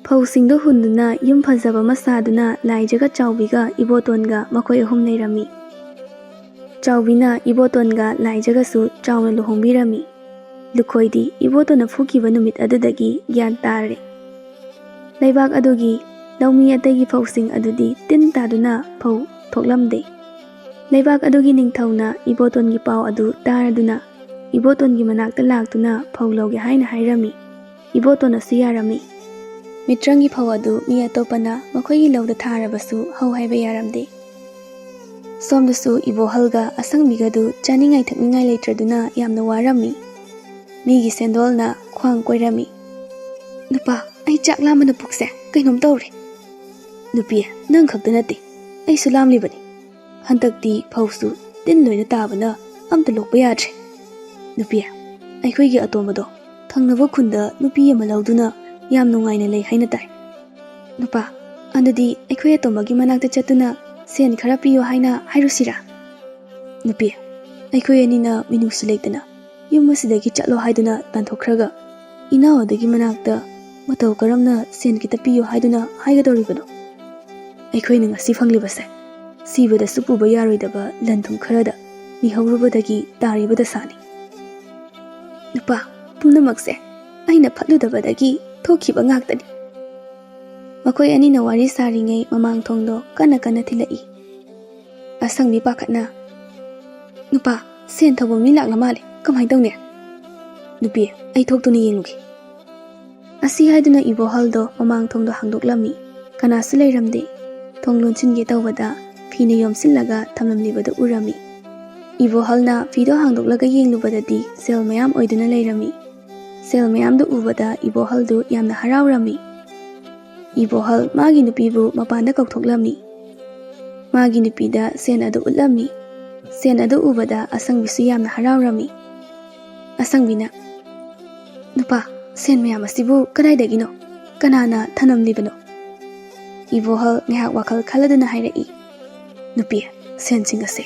ꯐꯧꯁꯤꯡꯗꯣ ꯍꯨꯟꯗꯨꯅ ꯌꯨꯝ ꯐꯖꯕ ꯑꯃ ꯁꯥꯗꯨꯅ ꯂꯥꯏꯖꯒ ꯆꯥꯎꯕꯤꯒ ꯏꯕꯣꯇꯣꯟꯒ ꯃꯈꯣꯏ ꯑꯍꯨꯝ ꯂꯩꯔꯝꯃꯤ꯫ ꯆꯥꯎꯕꯤꯅ ꯏꯕꯣꯇꯣꯟꯒ ꯂꯥꯏꯖꯒꯁꯨ ꯆꯥꯎꯅ ꯂꯨꯍꯣꯡꯕꯤꯔꯝꯃꯤ꯫ ꯂꯨꯈꯣꯏꯗꯤ ꯏꯕꯣꯇꯣꯟꯅ ꯐꯨꯈꯤꯕ ꯅꯨꯃꯤꯠ ꯑꯗꯨꯗꯒꯤ ꯒ꯭ꯌꯥꯟ ꯇꯥꯔꯦ꯫ ꯂꯩꯕꯥꯛ ꯑꯗꯨꯒꯤ ꯂꯧꯃꯤ ꯑꯇꯩꯒꯤ ꯐꯧꯁꯤꯡ ꯑꯗꯨꯗꯤ ꯇꯤꯟ ꯇꯥꯗꯨꯅ ꯐꯧ ꯊꯣꯛꯂꯝꯗꯦ꯫ ꯂꯩꯕꯥꯛ ꯑꯗꯨꯒꯤ ꯅꯤꯡꯊꯧꯅ ꯏꯕꯣꯇꯣꯟꯒꯤ ꯄꯥꯎ ꯑꯗꯨ ꯇꯥꯔꯗꯨꯅ ꯏꯕꯣꯇꯣꯟꯒꯤ ꯃꯅꯥꯛꯇ ꯂꯥꯛꯇꯨꯅ ꯐꯧ ꯂꯧꯒꯦ ꯍꯥꯏꯅ ꯍꯥꯏꯔꯝꯃꯤ꯫ ꯏꯕꯣꯇꯣꯟꯅꯁꯨ ꯌꯥꯔꯝꯃꯤ꯫ ꯃꯤꯇ꯭ꯔꯪꯒꯤ ꯐꯧ ꯑꯗꯨ ꯃꯤ ꯑꯇꯣꯞꯄꯅ ꯃꯈꯣꯏꯒꯤ ꯂꯧꯗ ꯊꯥꯔꯕꯁꯨ ꯍꯧ ꯍꯥꯏꯕ ꯌꯥꯔꯝꯗꯦ꯫ ꯁꯣꯝꯗꯁꯨ ꯏꯕꯣꯍꯜꯒ ꯑꯁꯪꯕꯤꯒꯗꯨ ꯆꯥꯅꯤꯡꯉꯥꯏ ꯊꯛꯅꯤꯡꯉꯥꯏ ꯂꯩꯇ꯭ꯔꯗꯨꯅ ꯌꯥꯝꯅ ꯋꯥꯔꯝꯃꯤ꯫ ꯃꯤꯒꯤ ꯁꯦꯟꯗꯣꯜꯅ ꯈ꯭ꯋꯥꯡ ꯀꯣꯏꯔꯝꯃꯤ꯫ "ꯅꯨꯄꯥ, ꯑꯩ ꯆꯥꯛ ꯂꯥꯝꯕꯅ ꯄꯨꯛꯁꯦ ꯀꯩꯅꯣꯝ ꯇꯧꯔꯦ꯫" "ꯅꯨꯄꯤ, ꯅꯪ ꯈꯛꯇ ꯅꯠꯇꯦ, ꯑꯩꯁꯨ ꯂꯥꯝꯂꯤꯕꯅꯤ꯫ ꯍꯟꯗꯛꯇꯤ ꯐꯧꯁꯨ ꯇꯤꯟ ꯂꯣꯏꯅ ꯇꯥꯕꯅ ꯑꯝꯇ ꯂꯣꯛꯄ ꯌꯥꯗ꯭ꯔꯦ꯫ ꯅꯨꯄꯤ, ꯑꯩꯈꯣꯏꯒꯤ ꯑꯇꯣꯝꯕꯗꯣ ꯊꯪꯅꯕ ꯈꯨꯟꯗ ꯅꯨꯄꯤ ꯑꯃ ꯂꯧꯗꯨꯅ ꯌꯥꯝ ꯅꯨꯡꯉꯥꯏꯅ ꯂꯩ ꯍꯥꯏꯅ ꯇꯥꯏ꯫ ꯅꯨꯄꯥ, ꯑꯗꯨꯗꯤ ꯑꯩꯈꯣꯏ ꯑꯇꯣꯝꯕꯒꯤ ꯃꯅꯥꯛꯇ ꯆꯠꯇꯨꯅ ꯁꯦꯟ ꯈꯔ ꯄꯤꯌꯨ ꯍꯥꯏꯅ ꯍꯥꯏꯔꯨꯁꯤꯔꯥ?" "ꯅꯨꯄꯤ, ꯑꯩꯈꯣꯏ ꯑꯅꯤꯅ ꯃꯤꯅꯨꯡꯁꯤ ꯂꯩꯇꯅ ꯌꯨꯝ ꯑꯁꯤꯗꯒꯤ ꯆꯠꯂꯣ ꯍꯥꯏꯗꯨꯅ ꯇꯥꯟꯊꯣꯛꯈ꯭ꯔꯒ ꯏꯅꯥꯎ ꯑꯗꯨꯒꯤ ꯃꯅꯥꯛꯇ ꯃꯇꯧ ꯀꯔꯝꯅ ꯁꯦꯟ ꯈꯤꯇ ꯄꯤꯌꯨ ꯍꯥꯏꯗꯨꯅ ꯍꯥꯏꯒꯗꯧꯔꯤꯕꯅꯣ? ꯑꯩꯈꯣꯏꯅ ꯉꯁꯤ ꯐꯪꯂꯤꯕꯁꯦ ꯁꯤꯕꯗꯁꯨ ꯄꯨꯕ ꯌꯥꯔꯣꯏꯗꯕ ꯂꯟ ꯊꯨꯝ ꯈꯔꯗ ꯃꯤꯍꯧꯔꯨꯕꯗꯒꯤ ꯇꯥꯔꯤꯕ ꯗꯁꯥꯅꯤ꯫ ꯅꯨꯄꯥ, ꯄꯨꯝꯅꯃꯛꯁꯦ ꯑꯩꯅ ꯐꯠꯂꯨꯗꯕꯗꯒꯤ ꯊꯣꯛꯈꯤꯕ ꯉꯥꯛꯇꯅꯤ꯫ ꯃꯈꯣꯏ ꯑꯅꯤꯅ ꯋꯥꯔꯤ ꯁꯥꯔꯤꯉꯩ ꯃꯃꯥꯡ ꯊꯣꯡꯗꯣ ꯀꯟꯅ ꯀꯟꯅ ꯊꯤꯜꯂꯛꯏ꯫ ꯑꯁꯪꯕꯤ ꯄꯥꯈꯠꯅ, "ꯅꯨꯄꯥ, ꯁꯦꯟ ꯊꯧꯕ ꯃꯤ ꯂꯥꯛꯂ ꯃꯥꯜꯂꯦ, ꯀꯃꯥꯏꯅ ꯇꯧꯅꯤ?" "ꯅꯨꯄꯤ, ꯑꯩ ꯊꯣꯛꯇꯨꯅ ꯌꯦꯡꯂꯨꯒꯦ"꯫ ꯑꯁꯤ ꯍꯥꯏꯗꯨꯅ ꯏꯕꯣꯍꯜꯗꯣ ꯃꯃꯥꯡ ꯊꯣꯡꯗꯣ ꯍꯥꯡꯗꯣꯛꯂꯝꯃꯤ꯫ ꯀꯅꯥꯁꯨ ꯂꯩꯔꯝꯗꯦ꯫ ꯊꯣꯡ ꯂꯣꯟꯁꯤꯟꯒꯦ ꯇꯧꯕꯗ ꯐꯤꯅ ꯌꯣꯝꯁꯤꯜꯂꯒ ꯊꯝꯂꯝꯂꯤꯕꯗꯨ ꯎꯔꯝꯃꯤ꯫ ꯏꯕꯣꯍꯜꯅ ꯐꯤꯗꯣ ꯍꯥꯡꯗꯣꯛꯂꯒ ꯌꯦꯡꯂꯨꯕꯗꯗꯤ ꯁꯦꯜ ꯃꯌꯥꯝ ꯑꯣꯏꯗꯨꯅ ꯂꯩꯔꯝꯃꯤ꯫ ꯁꯦꯜ ꯃꯌꯥꯝꯗꯨ ꯎꯕꯗ ꯏꯕꯣꯍꯜꯗꯨ ꯌꯥꯝꯅ ꯍꯔꯥꯎꯔꯝꯃꯤ꯫ ꯏꯕꯣꯍꯜ ꯃꯥꯒꯤ ꯅꯨꯄꯤꯕꯨ ꯃꯄꯥꯟꯗ ꯀꯧꯊꯣꯛꯂꯝꯃꯤ꯫ ꯃꯥꯒꯤ ꯅꯨꯄꯤꯗ ꯁꯦꯟ ꯑꯗꯨ ꯎꯠꯂꯝꯃꯤ꯫ ꯁꯦꯟ ꯑꯗꯨ ꯎꯕꯗ ꯑꯁꯪꯕꯤꯁꯨ ꯌꯥꯝꯅ ꯍꯔꯥꯎꯔꯝꯃꯤ꯫ ꯑꯁꯪꯕꯤꯅ, "ꯅꯨꯄꯥ, ꯁꯦꯟ ꯃꯌꯥꯝ ꯑꯁꯤꯕꯨ ꯀꯗꯥꯏꯗꯒꯤꯅꯣ? ꯀꯅꯥꯅ ꯊꯅꯝꯂꯤꯕꯅꯣ?" ꯏꯕꯣꯍꯜ ꯉꯥꯏꯍꯥꯛ ꯋꯥꯈꯜ ꯈꯜꯂꯗꯨꯅ ꯍꯥꯏꯔꯛꯏ, "ꯅꯨꯄꯤ, ꯁꯦꯟꯁꯤꯡ ꯑꯁꯦ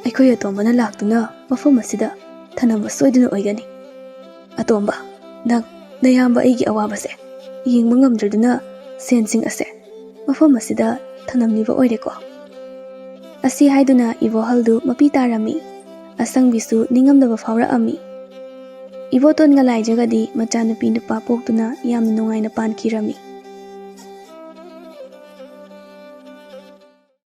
ꯑꯩꯈꯣꯏ ꯑꯇꯣꯝꯕꯅ ꯂꯥꯛꯇꯨꯅ ꯃꯐꯝ ꯑꯁꯤꯗ ꯊꯅꯝꯕ ꯁꯣꯏꯗꯅ ꯑꯣꯏꯒꯅꯤ꯫ ꯑꯇꯣꯝꯕ, ꯅꯪ ꯅꯌꯥꯝꯕ ꯑꯩꯒꯤ ꯑꯋꯥꯕꯁꯦ ꯌꯦꯡꯕ ꯉꯝꯗ꯭ꯔꯗꯨꯅ ꯁꯦꯟꯁꯤꯡ ꯑꯁꯦ ꯃꯐꯝ ꯑꯁꯤꯗ ꯊꯅꯝꯂꯤꯕ ꯑꯣꯏꯔꯦꯀꯣ"꯫ ꯑꯁꯤ ꯍꯥꯏꯗꯨꯅ ꯏꯕꯣꯍꯜꯗꯨ ꯃꯄꯤ ꯇꯥꯔꯝꯃꯤ꯫ ꯑꯁꯪꯕꯤꯁꯨ ꯅꯤꯡꯉꯝꯗꯕ ꯐꯥꯎꯔꯛꯑꯝꯃꯤ꯫ ꯏꯕꯣꯇꯣꯟꯒ ꯂꯥꯏꯖꯒꯗꯤ ꯃꯆꯥꯅꯨꯄꯤ ꯅꯨꯄꯥ ꯄꯣꯛꯇꯨꯅ ꯌꯥꯝꯅ ꯅꯨꯡꯉꯥꯏꯅ ꯄꯥꯟꯈꯤꯔꯝꯃꯤ꯫